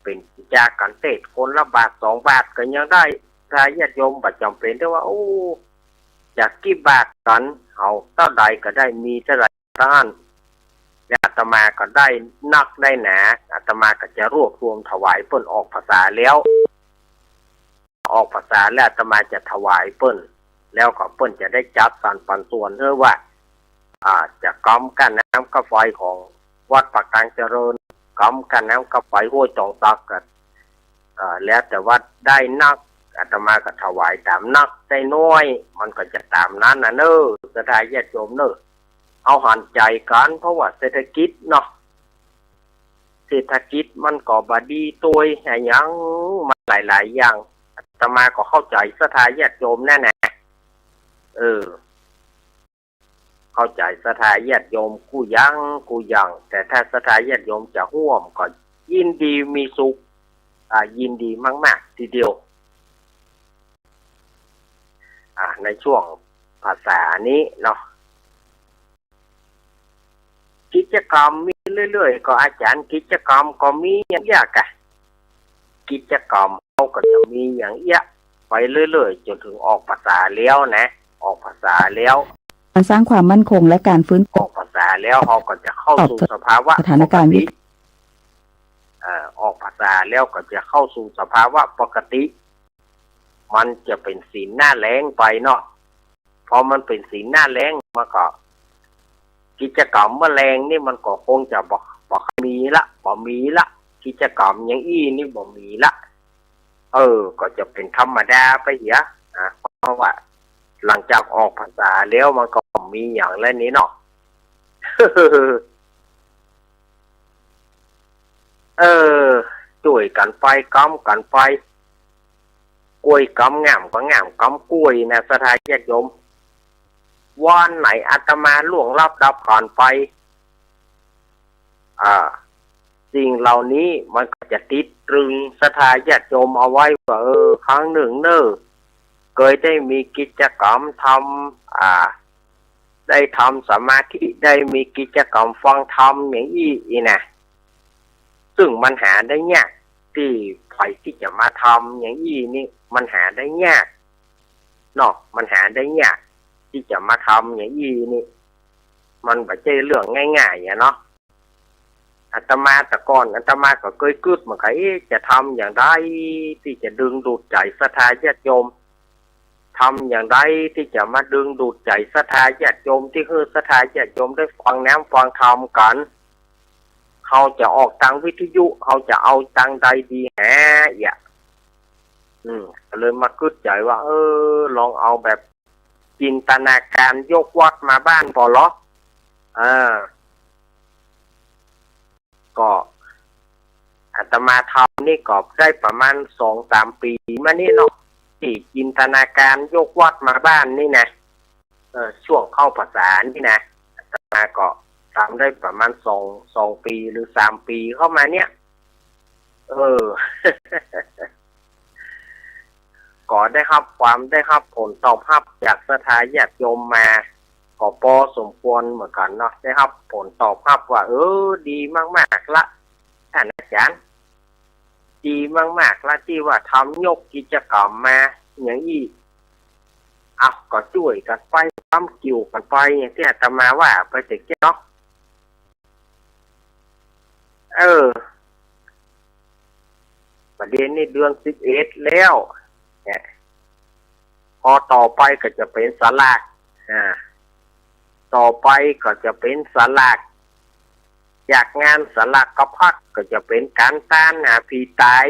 เป๋นจาก๋านเตสน์คนละบาทสองบาทก็ยังได้ ถ้าญาติโยมบ่จ๋ำเป๋นตี้ว่า โอ้ จะกี่บาทกั๋น เอาเต้าใดก็ได้ มีเต้าใด ต้าน และอาตมาก็ได้นักได้หนา อาตมาก็จะรวบรวมถวายเปิ้นออกพรรษาแล้ว ออกพรรษาแล้วอาตมาจะถวายเปิ้น แล้วก็เปิ้นจะได้จัดสรรปันส่วนหื้อว่า อ่า จะกำก้าน้ำก้าไฟของวัดปากตางเจริญ กำก้าน้ำก้าไฟห้วยตองสักก็ อ่า แล้วแต่ว่าได้นัก อาตมาก็ถวายต๋ามนัก ได้น้อย มันก็จะต๋ามนั้นน่ะเน่อ ศรัทธาญาติโยมเน่อ เอาหันใจ๋กั๋น เพราะว่าเศรษฐกิจเนาะ เศรษฐกิจมันก็บ่ดีโตย อะหยังมันหลายๆ อย่าง อาตมาก็เข้าใจ๋ศรัทธาญาติโยมนั่นแหละ เออ เข้าใจ๋ศรัทธาญาติโยมกู้อย่างกู้อย่าง แต่ถ้าศรัทธาญาติโยมจะฮ่วมก็ยินดีมีสุข อ่า ยินดีมากๆ ทีเดียว อ่า ในช่วงพรรษานี้เนาะ กิจกรรมมีเรื่อยๆ ก็อาจ๋ารย์ กิจกรรมก็มีอย่างเอี้ยกะ กิจกรรมเฮาก็จะมีอย่างเอี้ยไปเรื่อยๆ จ๋นเถิงออกพรรษาแล้วนะ ออกพรรษาแล้ว การสร้างความมั่นคงและการฟื้น ออกพรรษาแล้วเฮาก็จะเข้าสู่สภาวะ สถานการณ์ ปกติ เอ่อ ออกพรรษาแล้วก็จะเข้าสู่สภาวะปกติ มันจะเป๋นศีลหน้าแล้งไปเนาะ พอมันเป๋นศีลหน้าแล้งมันก็ กิจกรรมเมื่อแล้งนี่มันก็คงจะบ่ บ่มีละ บ่มีละ กิจกรรมอย่างอี้นี่บ่มีละ เออ ก็จะเป๋นธรรมดาไปเหีย อ่ะ เพราะว่าหลังจากออกพรรษาแล้วมันก็บ่มีหยังแล้วนี่เนาะ เออ จ้วยกั๋นไป กำกั๋นไป ก้วยกำง่ามก็ง่ามกำก้วยนะ ศรัทธาญาติโยม วันไหนอาตมาล่วงลับดับขันธ์ไป อ่า สิ่งเหล่านี้มันก็จะติดตรึงศรัทธาญาติโยมเอาไว้ว่า เออ ครั้งหนึ่งเน่อ เกยได้มีกิจกรรมทำ อ่า ได้ทำสมาธิ ได้มีกิจกรรมฟังธรรมอย่างอี้อีนะ ซึ่งมันหาได้ยาก ตี้ใผตี้จะมาทำอย่างอี้นี่ มันหาได้ยากเนาะ มันหาได้ยาก ตี้จะมาทำอย่างอี้นี่ มันบ่ใจ้เรื่องง่ายๆ อะเนาะ อาตมาแต่ก่อน อาตมาก็เกยกึ๊ดเหมือนกั๋น เอ๊ะ จะทำอย่างใดตี้จะดึงดูดใจ๋ศรัทธาญาติโยม ทำอย่างใดตี้จะมาดึงดูดใจ๋ศรัทธาญาติโยม ตี้หื้อศรัทธาญาติโยมได้ฟังน้ำฟังธรรมกั๋น เฮาจะออกตางวิทยุ เฮาจะเอาตางใดดีแหะ เยียะ อืม ก็เลยมากึ๊ดใจ๋ว่า เออ ลองเอาแบบจินตนาการยกวัดมาบ้านปอเหรอ อ่า ก็อาตมาทำนี่ก็ได้ประมาณสองสามปี๋มานี่เนาะ ตี้จินตนาการยกวัดมาบ้านนี่นะ เออ ช่วงเข้าพรรษานี่นะ อาตมาก็ทำได้ประมาณสอง สองปี๋หรือสามปี๋เข้ามาเนี่ย เออ ก็ได้ฮับความ ได้ฮับผลตอบฮับจากศรัทธาญาติโยมมา ก็ปอสมควรเหมือนกั๋นเนาะ ได้ฮับผลตอบฮับว่า เออ ดีมากๆ ละ ต้านอาจ๋ารย์ ดีมากๆ ละ ตี้ว่าทำยกกิจกรรมมาอย่างอี้ อ่ะ ก็จ้วยกั๋นไป ทำกิ่วกั๋นไป อย่างตี้อาตมาว่าไปตะกี้เนาะ เออ ประเดี๋ยวนี้เดือนสิบเอ็ดแล้วเนี่ย พอต่อไปก็จะเป๋นสลาก อ่า ต่อไปก็จะเป๋นสลาก จากงานสลากพัดก็จะเป๋นก๋านตานหาผีต๋าย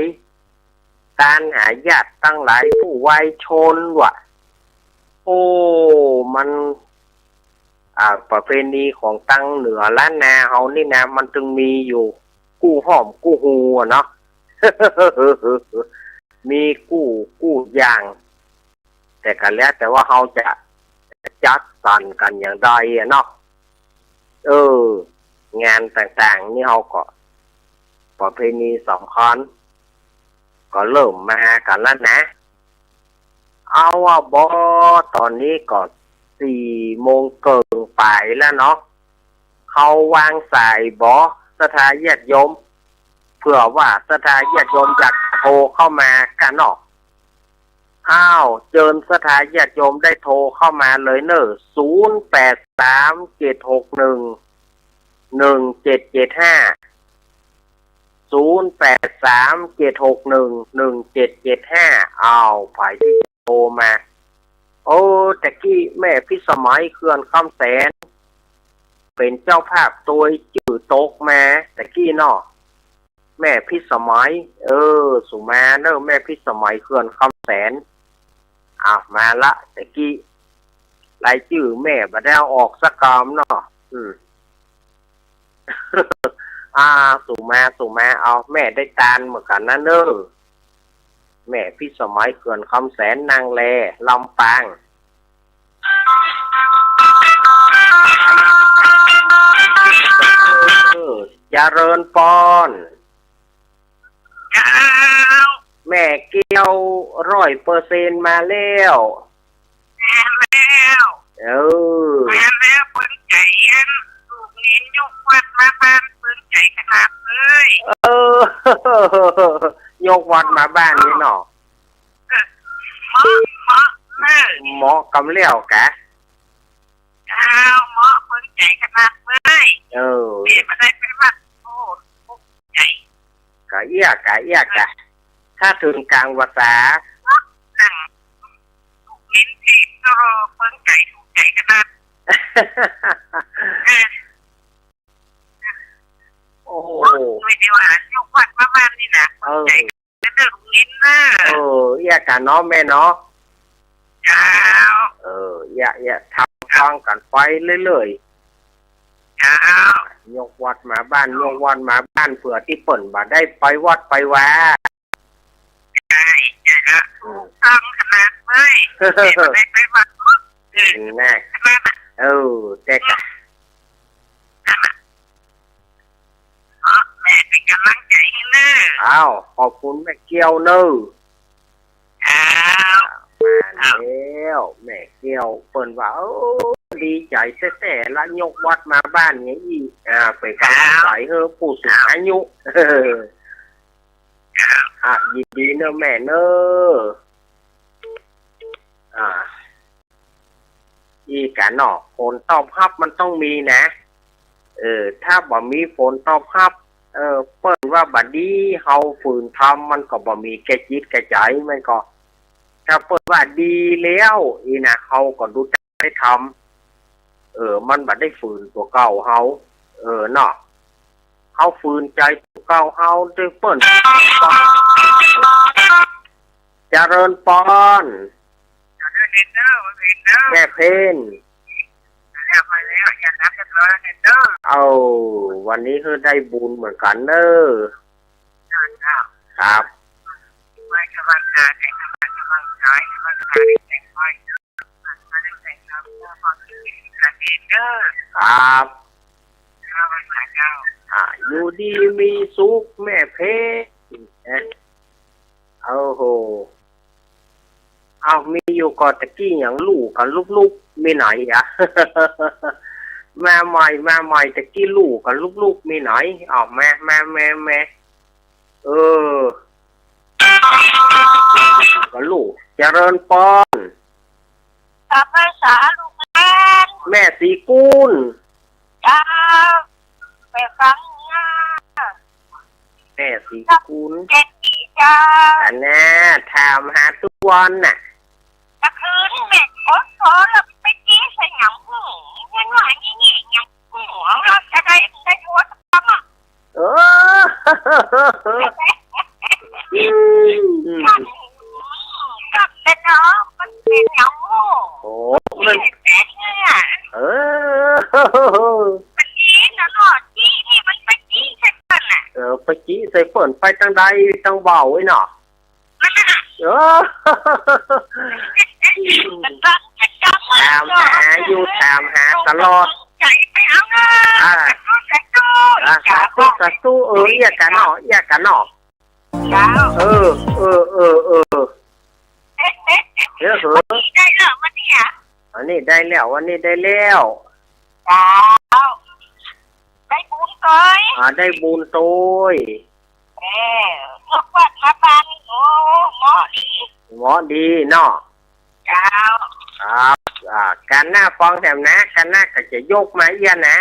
ตานหาญาติตังหลายผู้วายชนว่ะ โอ้ มัน อ่า ประเพณีของตังเหนือล้านนาเฮานี่นะ มันตึงมีอยู่กู้ฮ่อมกู้ฮูอะเนาะ มีกู้ กู้อย่าง แต่ก็แล้วแต่ว่าเฮาจะจัดสรรกั๋นอย่างใดอะเนาะ เออ งานต่างๆ นี่เฮาก็ ประเพณีสำคัญ ก็เริ่มมากั๋นแล้วนะ เอาว่าบ่ ต๋อนนี้ก็สี่โมงเกิ่งป๋ายแล้วเนาะ เฮาวางสายบ่ ศรัทธาญาติโยม เผื่อว่าศรัทธาญาติโยมอยากโทรเข้ามากั๋นเนาะ อ้าว เจิญศรัทธาญาติโยมได้โทรเข้ามาเลยเน่อ ศูนย์แปดสาม เจ็ดหกหนึ่ง หนึ่งเจ็ดเจ็ดห้า ศูนย์แปดสาม เจ็ดหกหนึ่ง หนึ่งเจ็ดเจ็ดห้า อ้าว ใผตี้โทรมา โอ้ ตะกี้แม่พิสมัยเขื่อนคำแสน เป๋นเจ้าภาพตวยจื้อตกมา ตะกี้เนาะ แม่พิสมัย เออ สุมาเน่อ แม่พิสมัยเขื่อนคำแสน อ่ะ มาละ ตะกี้ รายจื้อแม่บ่ได้เอาออกสักกำเนาะ อืม อ่า สุมา สุมา เอา แม่ได้ตานเหมือนกั๋นนะเน่อ แม่พิสมัยเขื่อนคำแสน นังแล ลำปาง เออ เจริญปอน เจ้า แม่เกี้ยวร้อยเปอร์เซ็นต์มาแล้ว มาแล้ว เออ มาแล้ว เปิ้นใจ๋อัน ลูกเหลนยกวัดมาบ้าน เปิ้นใจ๋ขนาดเลย เออ ยกวัดมาบ้านนี่เนาะ เออ เหมาะ เหมาะ เออ เหมาะกำแล้วกะ เจ้า เหมาะ เปิ้นใจ๋ขนาดเลย เออ แม่บ่ได้ไปวัด โอ้ ใจ๋ กะเอี้ย กะเอี้ย กะ ถ้าเถิงก๋างวาษา นั่ง เห็นสิ เออ เปิ้นใจ๋ ถูกใจ๋ขนาด เออ โอ้โห ไม่ได้ว่ายกวัดมาบ้านนี่นะ เออ ใจ๋ เรื่องเงินนะ เออ เอี้ย กะเนาะแม่เนาะ เจ้า เออ เอี้ย เอี้ย ทำฟังกั๋นไปเรื่อยๆ เจ้า ยกวัดมาบ้าน ยกวัดมาบ้าน เผื่อตี้เปิ้นบ่ได้ไปวัดไปวา ใจ๋ ใจ๋ละ อืม ต้องขนาดเลย เดี๋ยวได้ไปวัด เออ นะ ขนาด เออ แต่กะ แม่เป๋นก๋ำลังใจ๋หื้อเน่อ อ้าว ขอบคุณแม่เกี้ยวเน่อ อ้าว มาแล้ว แม่เกี้ยว เปิ้นว่า เออ ดีใจ๋แต๊ๆ ละ ยกวัดมาบ้านเนี้ยอี้ อ่า เป๋นก๋ำลังใจ๋หื้อผู้สูงอายุ เออ อ่ะ ยินดีเน่อแม่เน่อ อ่า อี้กะเนาะ ผลตอบฮับมันต้องมีนะ เออ ถ้าบ่มีผลตอบฮับ เออ เปิ้นว่าบ่ดี เฮาฝืนทำ มันก็บ่มีแก่จิตแก่ใจ๋ มันก็ ถ้าเปิ้นว่าดีแล้ว อี้นะ เฮาก็ฮู้จักได้ทำ เออ มันบ่ได้ฝืนตั๋วเก่าเฮา เออ เนาะ เฮาฝืนใจ๋ตั๋วเก่าเฮา ตี้เปิ้น เจริญปอน แม่เพน เอา วันนี้ก็ได้บุญเหมือนกั๋นเน่อ ครับ ครับ อ่า อยู่ดีมีสุขแม่เพน เอ๊ะ โอ้โห อ้าว มีอยู่ก่อ ตะกี้หยังลู่กั๋นลุบๆ มีไหนอะ มาใหม่ มาใหม่ ตะกี้ลู่กั๋นลุบๆ มีไหน อ้าว มา มา มา มา เออ กั๋นลู่ เจริญปอน กราบไหว้สาลูกหลาน แม่ศรีกุล เจ้า ไปฟังนะ แม่ศรีกุล เจ็ดปีเจ้า อันน่ะ ถามหาตุ๊กวันน่ะ ตะคืนแม่กดโทรแล้วไปจี้ใส่หยังหู ยังว่าอย่างนี้หยังหู เราจะได้ ได้โทรศัพท์อ่ะ เออ อืม กับเป็นน้อง มันเป็นหยังหู โอ้ มัน แปลกๆ เนี่ย เออ มันจี้ตลอด จี้นี่มันไปจี้ใส่เปิ้นน่ะ เออ ไปจี้ใส่เปิ้น ไปตางใด ตางเบาไอ้เนาะ เออ ถามหาอยู่ ถามหาตลอด ใจ๋ไปเอาเนาะ อ่า สาธุ สาธุ อ่า สาธุ สาธุ เออ เอี้ยกั๋นเนาะ เอี้ยกั๋นเนาะ เจ้า เออ เออ เออ เออ เดี๋ยวเหอะ ได้แล้ววันนี้อ่ะ อันนี้ได้แล้ว วันนี้ได้แล้ว เจ้า ได้บุญโตย อ่า ได้บุญโตย เออ ยกวัดมาปาง โอ้ เหมาะดี เหมาะดีเนาะ เจ้า ครับ อ่า ก๋านหน้าฟังแถมนะ ก๋านหน้าก็จะยกมาเอี้ยนะ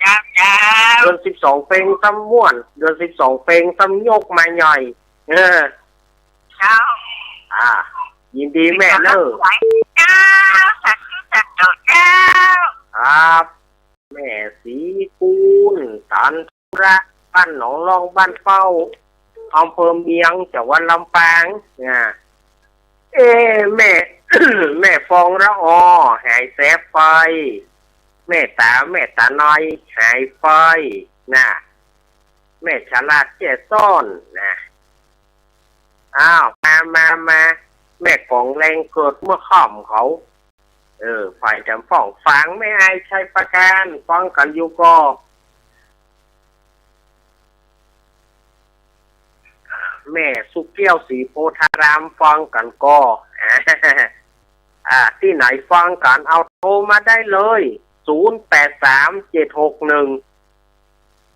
เจ้า เจ้า เดือนสิบสองเป๋งซ้ำม่วน เดือนสิบสองเป๋งซ้ำยกมาใหญ่ เออ เจ้า อ่า ยินดีแม่เน่อ เจ้า สาธุ สาธุ เจ้า ครับ แม่ศรีกุล ตันธุระ บ้านหนองล่อง บ้านเป้า อำเภอเมียง จังหวัดลำปาง อ่า เอ๊ะ แม่ แม่ฟองละออ หายแสบไป แม่ต๋า แม่ต๋าน้อย หายไป น่ะ แม่ฉลาดแจ้ซ้อน น่ะ อ้าว มา มา มา แม่กองแรงเกิดเมื่อค่ำเขา เออ ฝ่ายจำป้อง ฝางแม่อายชัยประการ ฟังกั๋นอยู่ก่อ แม่สุแก้วศรีโพธาราม ฟังกั๋นก่อ อ่า ตี้ไหนฟังกั๋น เอาโทรมาได้เลย ศูนย์แปดสาม เจ็ดหกหนึ่ง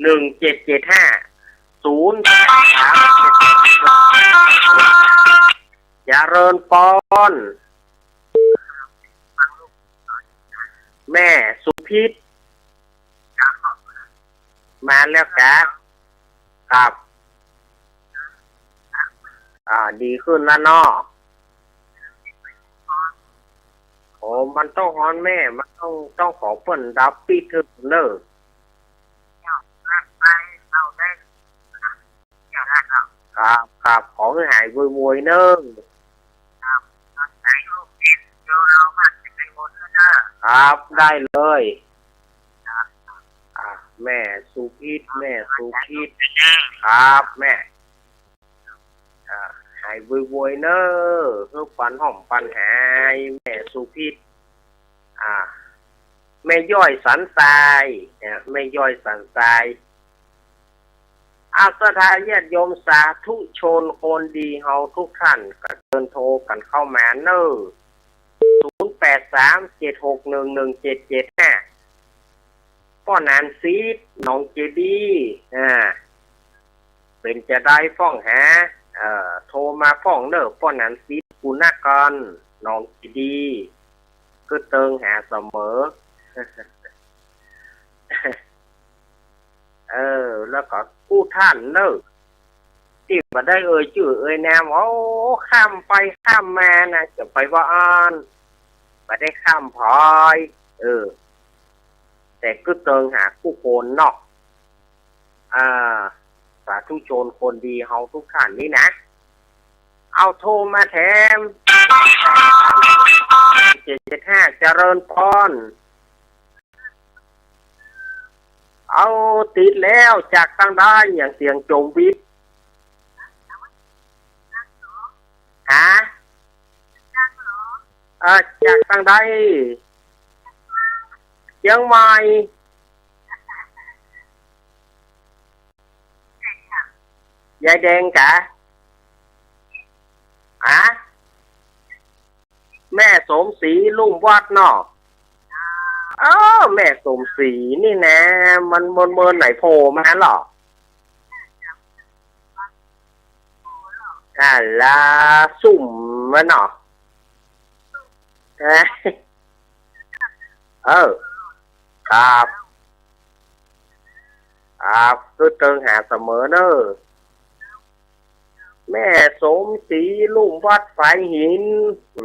หนึ่งเจ็ดเจ็ดห้า ศูนย์แปดสาม เจ็ดหกหนึ่ง เจริญปอน แม่สุพิษ มาแล้วกะ ครับ อ่า ดีขึ้นแล้วเนาะ โอ้ มันต้องฮ้อนแม่ มันต้อง ต้องขอเปิ้นดับปี้เถิงเน่อ ครับ ครับ ขอหื้อหายโวยๆ เน่อ ครับ ได้เลย อ่ะ แม่สุพิษ แม่สุพิษ ครับ แม่ อ่ะ หายโวยๆ เน่อ หื้อปันห้อมปันหาย แม่สุพิษ อ่ะ แม่ย้อยสันทราย เนี่ย แม่ย้อยสันทราย อา ศรัทธาญาติโยมสาธุชนคนดีเฮาทุกท่าน ก็เชิญโทรกั๋นเข้ามาเน่อ ศูนย์แปดสาม เจ็ดหกหนึ่ง หนึ่งเจ็ดเจ็ดห้า ป้อหนานสิทธิ์ หนองเจดีย์ อ่า เป๋นจาใดฟ้องหา เอ่อ โทรมาฟ้องเน่อ ป้อหนานสิทธิ์ ปุณกร หนองเจดีย์ กึ๊ดเติงหาเสมอ เออ แล้วก็กู้ท่านเน่อ ตี้บ่ได้เอ่ยจื้อเอ่ยนาม โอ้ ข้ามไปข้ามมานะ จะไปว่าอั้น บ่ได้ข้ามผอย เออ แต่กึ๊ดเติงหากู้คนเนาะ อ่า สาธุชนคนดีเฮาทุกท่านนี่นะ เอาโทรมาแถม เจ็ดเจ็ดห้า เจริญพร เอา ติดแล้ว จากตังใด อย่างเสียงจมวิทย์ ฮะ เอ่อ จากตังใด เจียงใหม่ ยายแดงกะ ฮะ แม่สมศรีลุ่มวัดเนาะ เออ แม่สมศรีนี่นะ มันเมินๆ ไหนโผล่มาเหรอ อ่า ละซุ่มมันเนาะ เออ ครับ ครับ กึ๊ดเติงหาเสมอเน่อ แม่สมศรีลุ่มวัดฝายหิน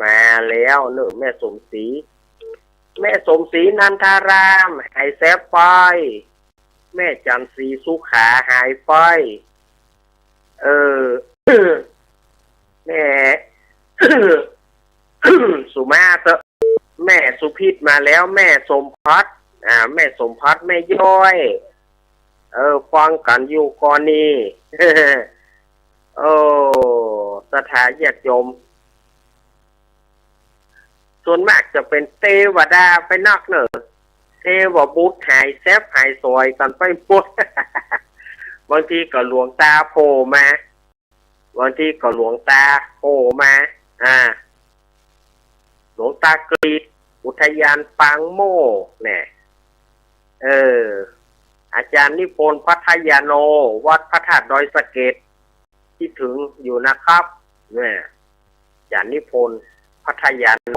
มาแล้วเน่อ แม่สมศรี แม่สมศรีนันทาราม หายแสบไป แม่จันทร์ศรีสุขา หายไป เออ แม่ สุมาเต๊อะ แม่สุพิษมาแล้ว แม่สมพัด อ่า แม่สมพัด แม่ย้อย เออ ฟังกั๋นอยู่ก่อนนี่ เออ ศรัทธาญาติโยม ส่วนมากจะเป๋นเตวดาไปนักเน่อ เทวบุตรหายแสบหายสวยกั๋นไปหมด บางทีก็หลวงตาโผล่มา บางทีก็หลวงตาโผล่มา อ่า หลวงตากรีด อุทยานปางโม่ เนี่ย เออ อาจารย์นิพนธ์ พัทยาโน วัดพระธาตุดอยสะเก็ด คิดถึงอยู่นะครับ เนี่ย อาจารย์นิพนธ์ พัทยาโน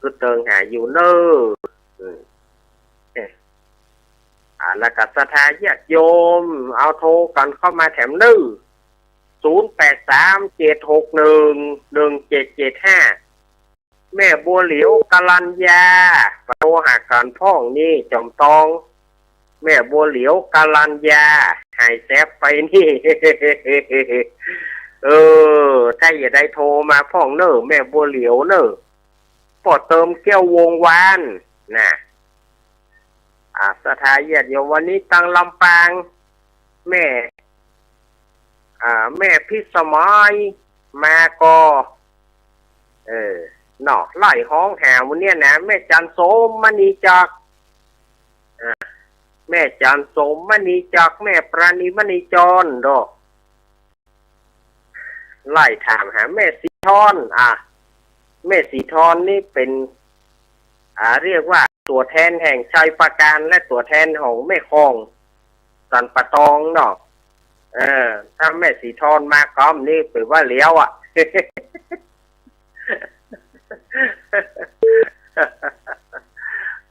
กึ๊ดเติงหาอยู่เน่อ อืม เอ๊ะ อ่า แล้วก็ศรัทธาญาติโยม เอาโทรกั๋นเข้ามาแถมเน่อ ศูนย์แปดสาม เจ็ดหกหนึ่ง หนึ่งเจ็ดเจ็ดห้า แม่บัวเหลียว กรัญญา โทรหากั๋นพ่องนี่ จอมตอง แม่บัวเหลียว กรัญญา หายแสบไปนี่ เออ ถ้าอย่าได้โทรมาพ่องเน่อ แม่บัวเหลียวเน่อ ป้อเติมแก้ววงศ์วาน น่ะ อ่า ศรัทธาญาติโยม วันนี้ตังลำปาง แม่ อ่า แม่พิสมัย มาก่อ เออ เนาะ ไล่ฮ้องหาวันเนี้ยนะ แม่จันทร์โสมมณีจักร อ่า แม่จันทร์โสมมณีจักร แม่ปราณีมณีจร ดอก ไล่ถามหาแม่สีทอน อ่ะ แม่สีทอนนี่เป๋น อ่า เรียกว่าตั๋วแทนแห่งชัยปราการ และตั๋วแทนของแม่ของสันป่าตองเนาะ เออ ถ้าแม่สีทอนมาก๊อมนี่เป๋นว่าเหลียวอะ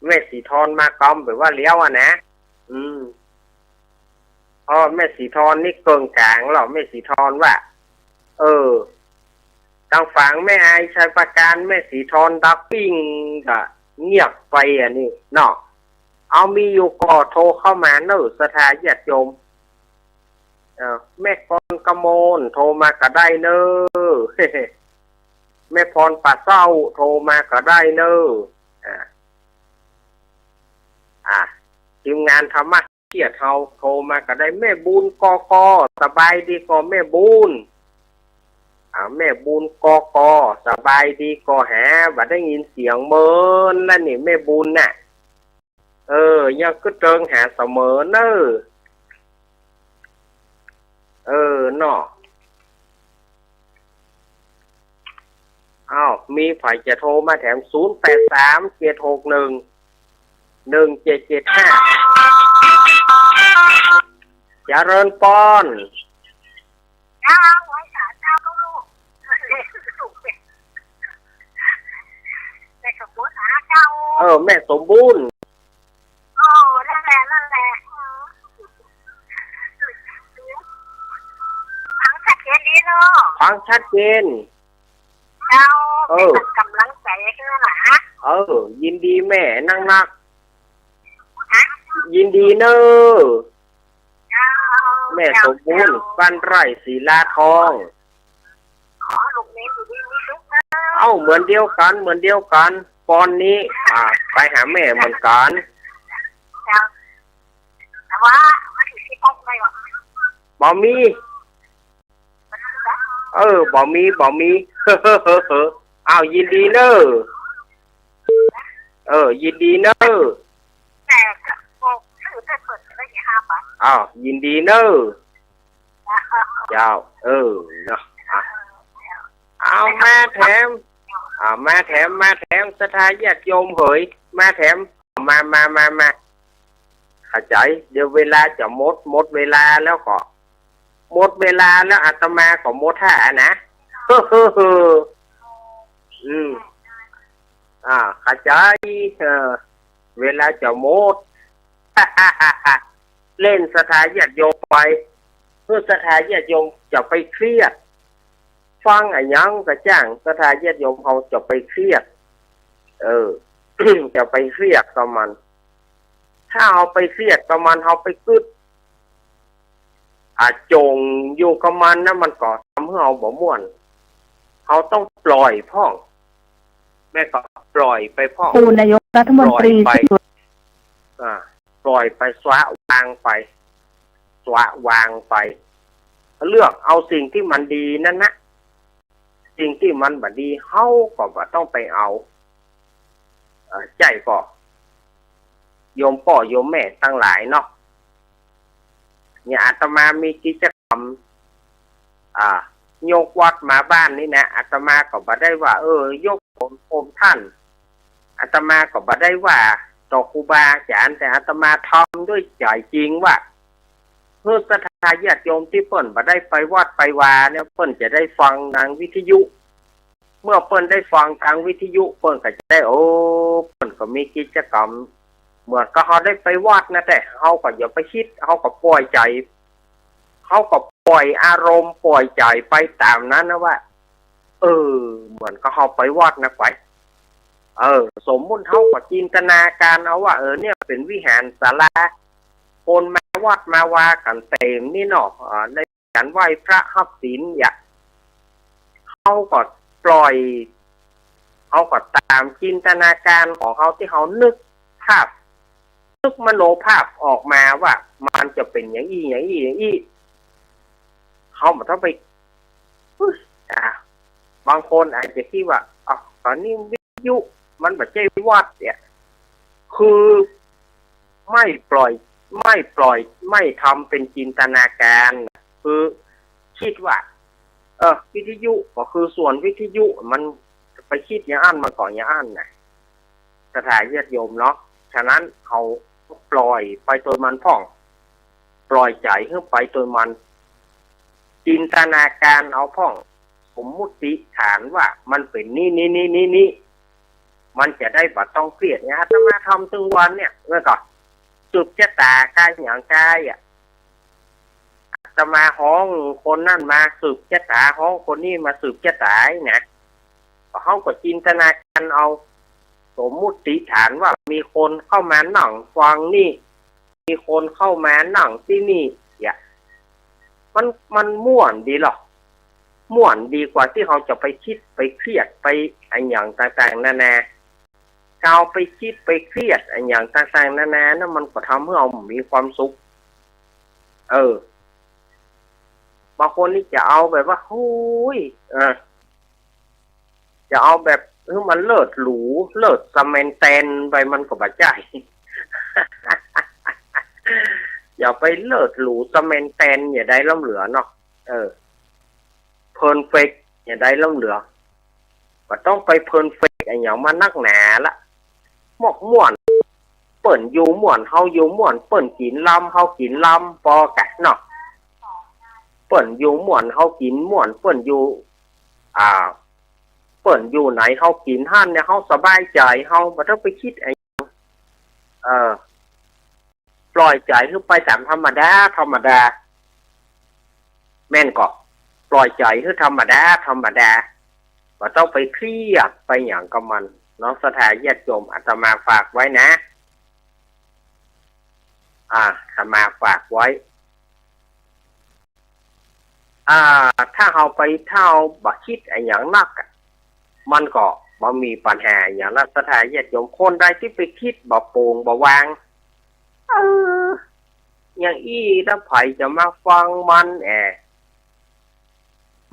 แม่สีทอนมาก๊อมเป๋นว่าเหลียวอะนะ อืม เพราะแม่สีทอนนี่เกิ่งก๋างเนาะ แม่สีทอนว่า เออ ตางฝั่งแม่อายชัยปราการ แม่สีทอนดับปิ้งก็เงียบไปอันนี้เนาะ เอามีอยู่ก่อโทรเข้ามาเน่อ ศรัทธาญาติโยม เออ แม่กรกมลโทรมาก็ได้เน่อ แม่พรป่าเศร้าโทรมาก็ได้เน่อ อ่า อ่า ทีมงานธรรมะเกียรติเฮาโทรมาก็ได้ แม่บุญ กก สบายดีก่อแม่บุญ อ่า แม่บุญ กก สบายดีก่อ หาบ่ได้ยินเสียงเมินแล้วนี่ แม่บุญน่ะ เออ ยังกึ๊ดเติงหาเสมอเน่อ เออ เนาะ อ้าว มีใผจะโทรมาแถม ศูนย์แปดสาม เจ็ดหกหนึ่ง หนึ่งเจ็ดเจ็ดห้า เจริญปอน เจ้า ไหว้สาเจ้าลูก แม่สมบูรณ์หาเจ้า เออ แม่สมบูรณ์ โอ้ นั่นแหละ นั่นแหละ ฟังชัดเจนดีเนาะ ฟังชัดเจน เจ้า เออ เป็นกำลังใจ๋หื้อหนา เออ ยินดีแม่นักๆ ฮะ ยินดีเน่อ เจ้า แม่สมบูรณ์ เจ้า บ้านไร่ศิลาทอง ขอลูกเมย์อยู่ดีมีสุขเน่อ เอ้า เหมือนเดียวกั๋น เหมือนเดียวกั๋น ปอนนี้ อ่า ไปหาแม่เหมือนกั๋น เจ้า แต่ว่าวันที่สิบหกไม่หรอก บ่มี เออ บ่มี บ่มี อ้าว ยินดีเน่อ เออ ยินดีเน่อ แต่ก็บอกชื่อเพื่อนๆ ได้ห้าบาท อ้าว ยินดีเน่อ เจ้า เออ เนาะ อ่ะ เอามาแถม อ่า มาแถม มาแถม ศรัทธาญาติโยมเหย มาแถม มา มา มา มา เข้าใจ๋ เดี๋ยวเวลาจะหมด หมดเวลาแล้วก็ หมดเวลาแล้วอาตมาก็หมดท่านะ อืม อ่า เข้าใจ๋ เออ เวลาจะหมด เล่นศรัทธาญาติโยมไป เพื่อศรัทธาญาติโยมจะไปเครียด ฟังอะหยังก็จ้าง ศรัทธาญาติโยมเฮาจะไปเครียด เออ จะไปเครียดกับมัน ถ้าเฮาไปเครียดกับมัน เฮาไปกึ๊ด อ่ะ จ่งอยู่กับมันนะ มันก็ทำหื้อเฮาบ่ม่วน เฮาต้องปล่อยพ่อง แม่ก็ปล่อยไปพ่อง ปู่นายกรัฐมนตรี ปล่อยไป สิ้นสุด อ่า ปล่อยไป สละวางไป สละวางไป เลือกเอาสิ่งตี้มันดีนั้นนะ สิ่งตี้มันบ่ดี เฮาก็บ่ต้องไปเอา เอ่อ ใจ้ก่อ โยมป้อโยมแม่ตังหลายเนาะ เนี่ย อาตมามีกิจกรรม อ่า ยกวัดมาบ้านนี่นะ อาตมาก็บ่ได้ว่า เออ ยกโหมโหมต้าน อาตมาก็บ่ได้ว่าต่อครูบาอาจ๋ารย์ แต่อาตมาทำด้วยใจ๋จริงว่า เพื่อศรัทธาญาติโยมตี้เปิ้นบ่ได้ไปวัดไปวาเนี่ย เปิ้นจะได้ฟังตางวิทยุ เมื่อเปิ้นได้ฟังตางวิทยุ เปิ้นก็จะได้ โอ้ เปิ้นก็มีกิจกรรม เหมือนกับเฮาได้ไปวัดนะ แต่เฮาก็อย่าไปคิด เฮาก็ปล่อยใจ๋ เฮาก็ปล่อยอารมณ์ ปล่อยใจ๋ไปต๋ามนั้นนะว่า เออ เหมือนกับเฮาไปวัดนะไป เออ สมมุติเฮาก็จินตนาการเอาว่า เออ เนี่ยเป๋นวิหารศาลา คนมาวัดมาวากั๋นเต๋มนี่เนาะ อ่า ในก๋านไหว้พระฮับศีลเนี่ย เฮาก็ปล่อย เฮาก็ต๋ามจินตนาการของเฮาตี้เฮานึกภาพ นึกมโนภาพออกมาว่ามันจะเป๋นอย่างอี้ อย่างอี้ อย่างอี้ เฮาบ่ต้องไป อุ๊ย อ่ะ บางคนอาจจะคิดว่า อ้าว ต๋อนนี้วิทยุมันบ่ใจ้วัดเนี่ย คือไม่ปล่อย ไม่ปล่อย ไม่ทำเป็นจินตนาการ คือคิดว่า เออ วิทยุก็คือส่วนวิทยุ มันไปคิดอย่างอั้น มันก็อย่างอั้นนะ ศรัทธาญาติโยมเนาะ ฉะนั้นเฮาปล่อยไปโตยมันพ่อง ปล่อยใจ๋หื้อไปโตยมัน จินตนาการเอาพ่อง สมมุติฐานว่ามันเป๋นนี้ นี้ นี้ นี้ นี้ มันจะได้บ่ต้องเครียดไง อาตมาทำตึงวันเนี่ย แล้วก็สืบจะต๋าก๋ายหยังก๋ายอะ อาตมาฮ้องคนนั้นมาสืบจะต๋า ฮ้องคนนี้มาสืบจะต๋านะ เฮาก็จินตนาการเอา สมมุติฐานว่ามีคนเข้ามานั่งฟังนี่ มีคนเข้ามานั่งตี้นี่ เนี่ย มัน มันม่วนดีหรอ ม่วนดีกว่าตี้เฮาจะไปคิดไปเครียดไปอะหยังต่างๆ นานา เฮาไปคิดไปเครียดอะหยังต่างๆ นานานะ มันก็ทำหื้อเฮาบ่มีความสุข เออ บางคนนี่จะเอาแบบว่า โอ้ย เออ จะเอาแบบหื้อมันเลิศหรู เลิศสแมนแตนไป มันก็บ่ใจ้ อย่าไปเลิศหรูสะแมนแตนอย่าได้ล้ำเหลือเนาะ เออ เพอร์เฟกต์อย่าได้ล้ำเหลือ บ่ต้องไปเพอร์เฟกต์อะหยังมานักหนาละ หมกม่วน เปิ้นอยู่ม่วน เฮาอยู่ม่วน เปิ้นกิ๋นลำ เฮากิ๋นลำ ปอกั๋นเนาะ เปิ้นอยู่ม่วน เฮากิ๋นม่วน เปิ้นอยู่ อ่า เปิ้นอยู่ไหน เฮากิ๋นหั้นเนี่ย เฮาสบายใจ๋ เฮาบ่ต้องไปกึ๊ดอะหยัง เออ ปล่อยใจ๋หื้อไปต๋ามธรรมดา ธรรมดา แม่นก่อ ปล่อยใจ๋หื้อธรรมดา ธรรมดา บ่ต้องไปเครียดไปหยังกับมันเนาะ ศรัทธาญาติโยม อาตมาฝากไว้นะ อ่า อาตมาฝากไว้ อ่า ถ้าเฮาไป ถ้าเฮาบ่กึ๊ดอะหยังนักอะ มันก็บ่มีปัญหาอะหยังละ ศรัทธาญาติโยม คนใดตี้ไปกึ๊ดบ่โป่งบ่วาง เออ อย่างอี้แล้วใผจะมาฟังมันแอ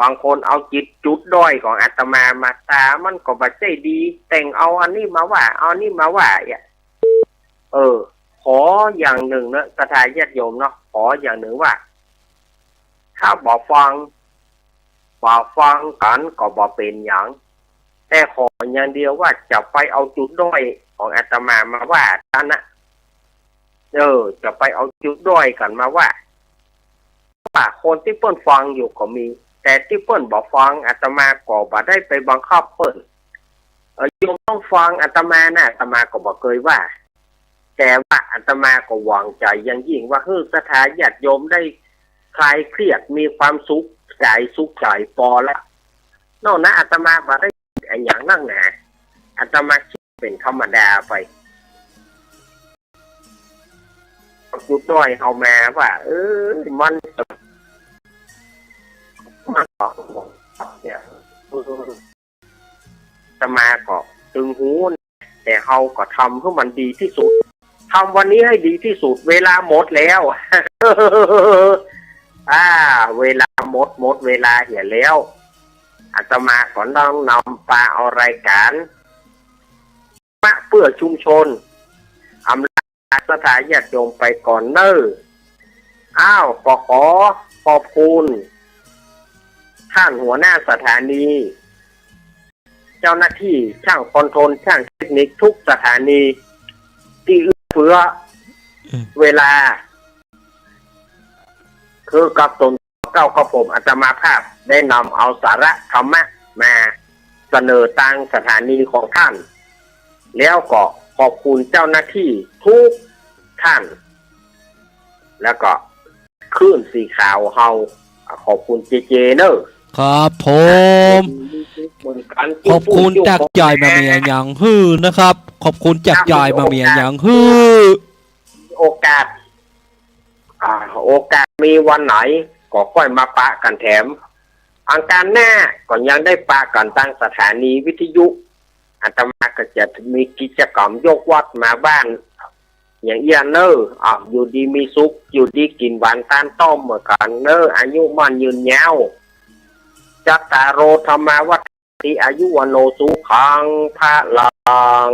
บางคนเอาจิตจุดด้อยของอาตมามาตรา มันก็บ่ใจ้ดี แต่งเอาอันนี้มาว่า เอาอันนี้มาว่า เออ ขออย่างนึ่งเนาะ ศรัทธาญาติโยมเนาะ ขออย่างนึ่งว่า ถ้าบ่ฟัง บ่ฟังกั๋นก็บ่เป๋นหยัง แต่ขออย่างเดียวว่าจะไปเอาจุดด้อยของอาตมามาว่ากั๋นนะ เออ จะไปเอาจุดด้อยกั๋นมาว่า ว่าคนตี้เปิ้นฟังอยู่ก็มี แต่ตี้เปิ้นบ่ฟังอาตมาก็บ่ได้ไปบังคับเปิ้น เออ โยมต้องฟังอาตมานะ อาตมาก็บ่เกยว่า แต่ว่าอาตมาก็หวังใจ๋อย่างยิ่งว่า หื้อศรัทธาญาติโยมได้คลายเครียด มีความสุขใจ๋สุขใจ๋ปอละ นอกนั้นอาตมาบ่ได้อะหยังนักหนา อาตมาคิดเป๋นธรรมดาไป จุดด้อยเฮามาว่า เออ มัน มันก็ เนี่ย อาตมาก็ตึงหู แต่เฮาก็ทำหื้อมันดีตี้สุด ทำวันนี้ให้ดีตี้สุด เวลาหมดแล้ว อ่า เวลาหมด หมดเวลาเหียแล้ว อาตมาก็ต้องนำปาเอารายก๋าน มาเพื่อชุมชน อำลาศรัทธาญาติโยมไปก่อนเน่อ อ้าว ก็ขอขอบคุณ ท่านหัวหน้าสถานี เจ้าหน้าตี้ ช่างคอนโทรล ช่างเทคนิคทุกสถานี ตี้เอื้อเฟื้อ อืม เวลา คือกับตนเก้ากับผมอาตมาภาพได้นำเอาสาระธรรมะมาเสนอตางสถานีของท่าน แล้วก็ขอบคุณเจ้าหน้าตี้ทุกท่าน แล้วก็คลื่นสีขาวเฮา ขอบคุณเจเจเนอะ ครับผม เหมือนกัน ขอบคุณจากใจ๋บ่มีอะหยังหื้อนะครับ ขอบคุณจากใจ๋บ่มีอะหยังหื้อ โอกาส อ่า โอกาสมีวันไหนก็ค่อยมาปะกั๋นแถม อังคารหน้าก็ยังได้ปะกั๋นตางสถานีวิทยุ อาตมาก็จะมีกิจกรรมยกวัดมาบ้าน อย่างอี้เน่อ อ่ะ อยู่ดีมีสุข อยู่ดีกิ๋นหวานตานต้อมเหมือนกั๋นเน่อ อายุมั่นยืนยาว จัตตาโร ธัมมา วัฑฒะ อายุ วัณโณ สุขัง พะลัง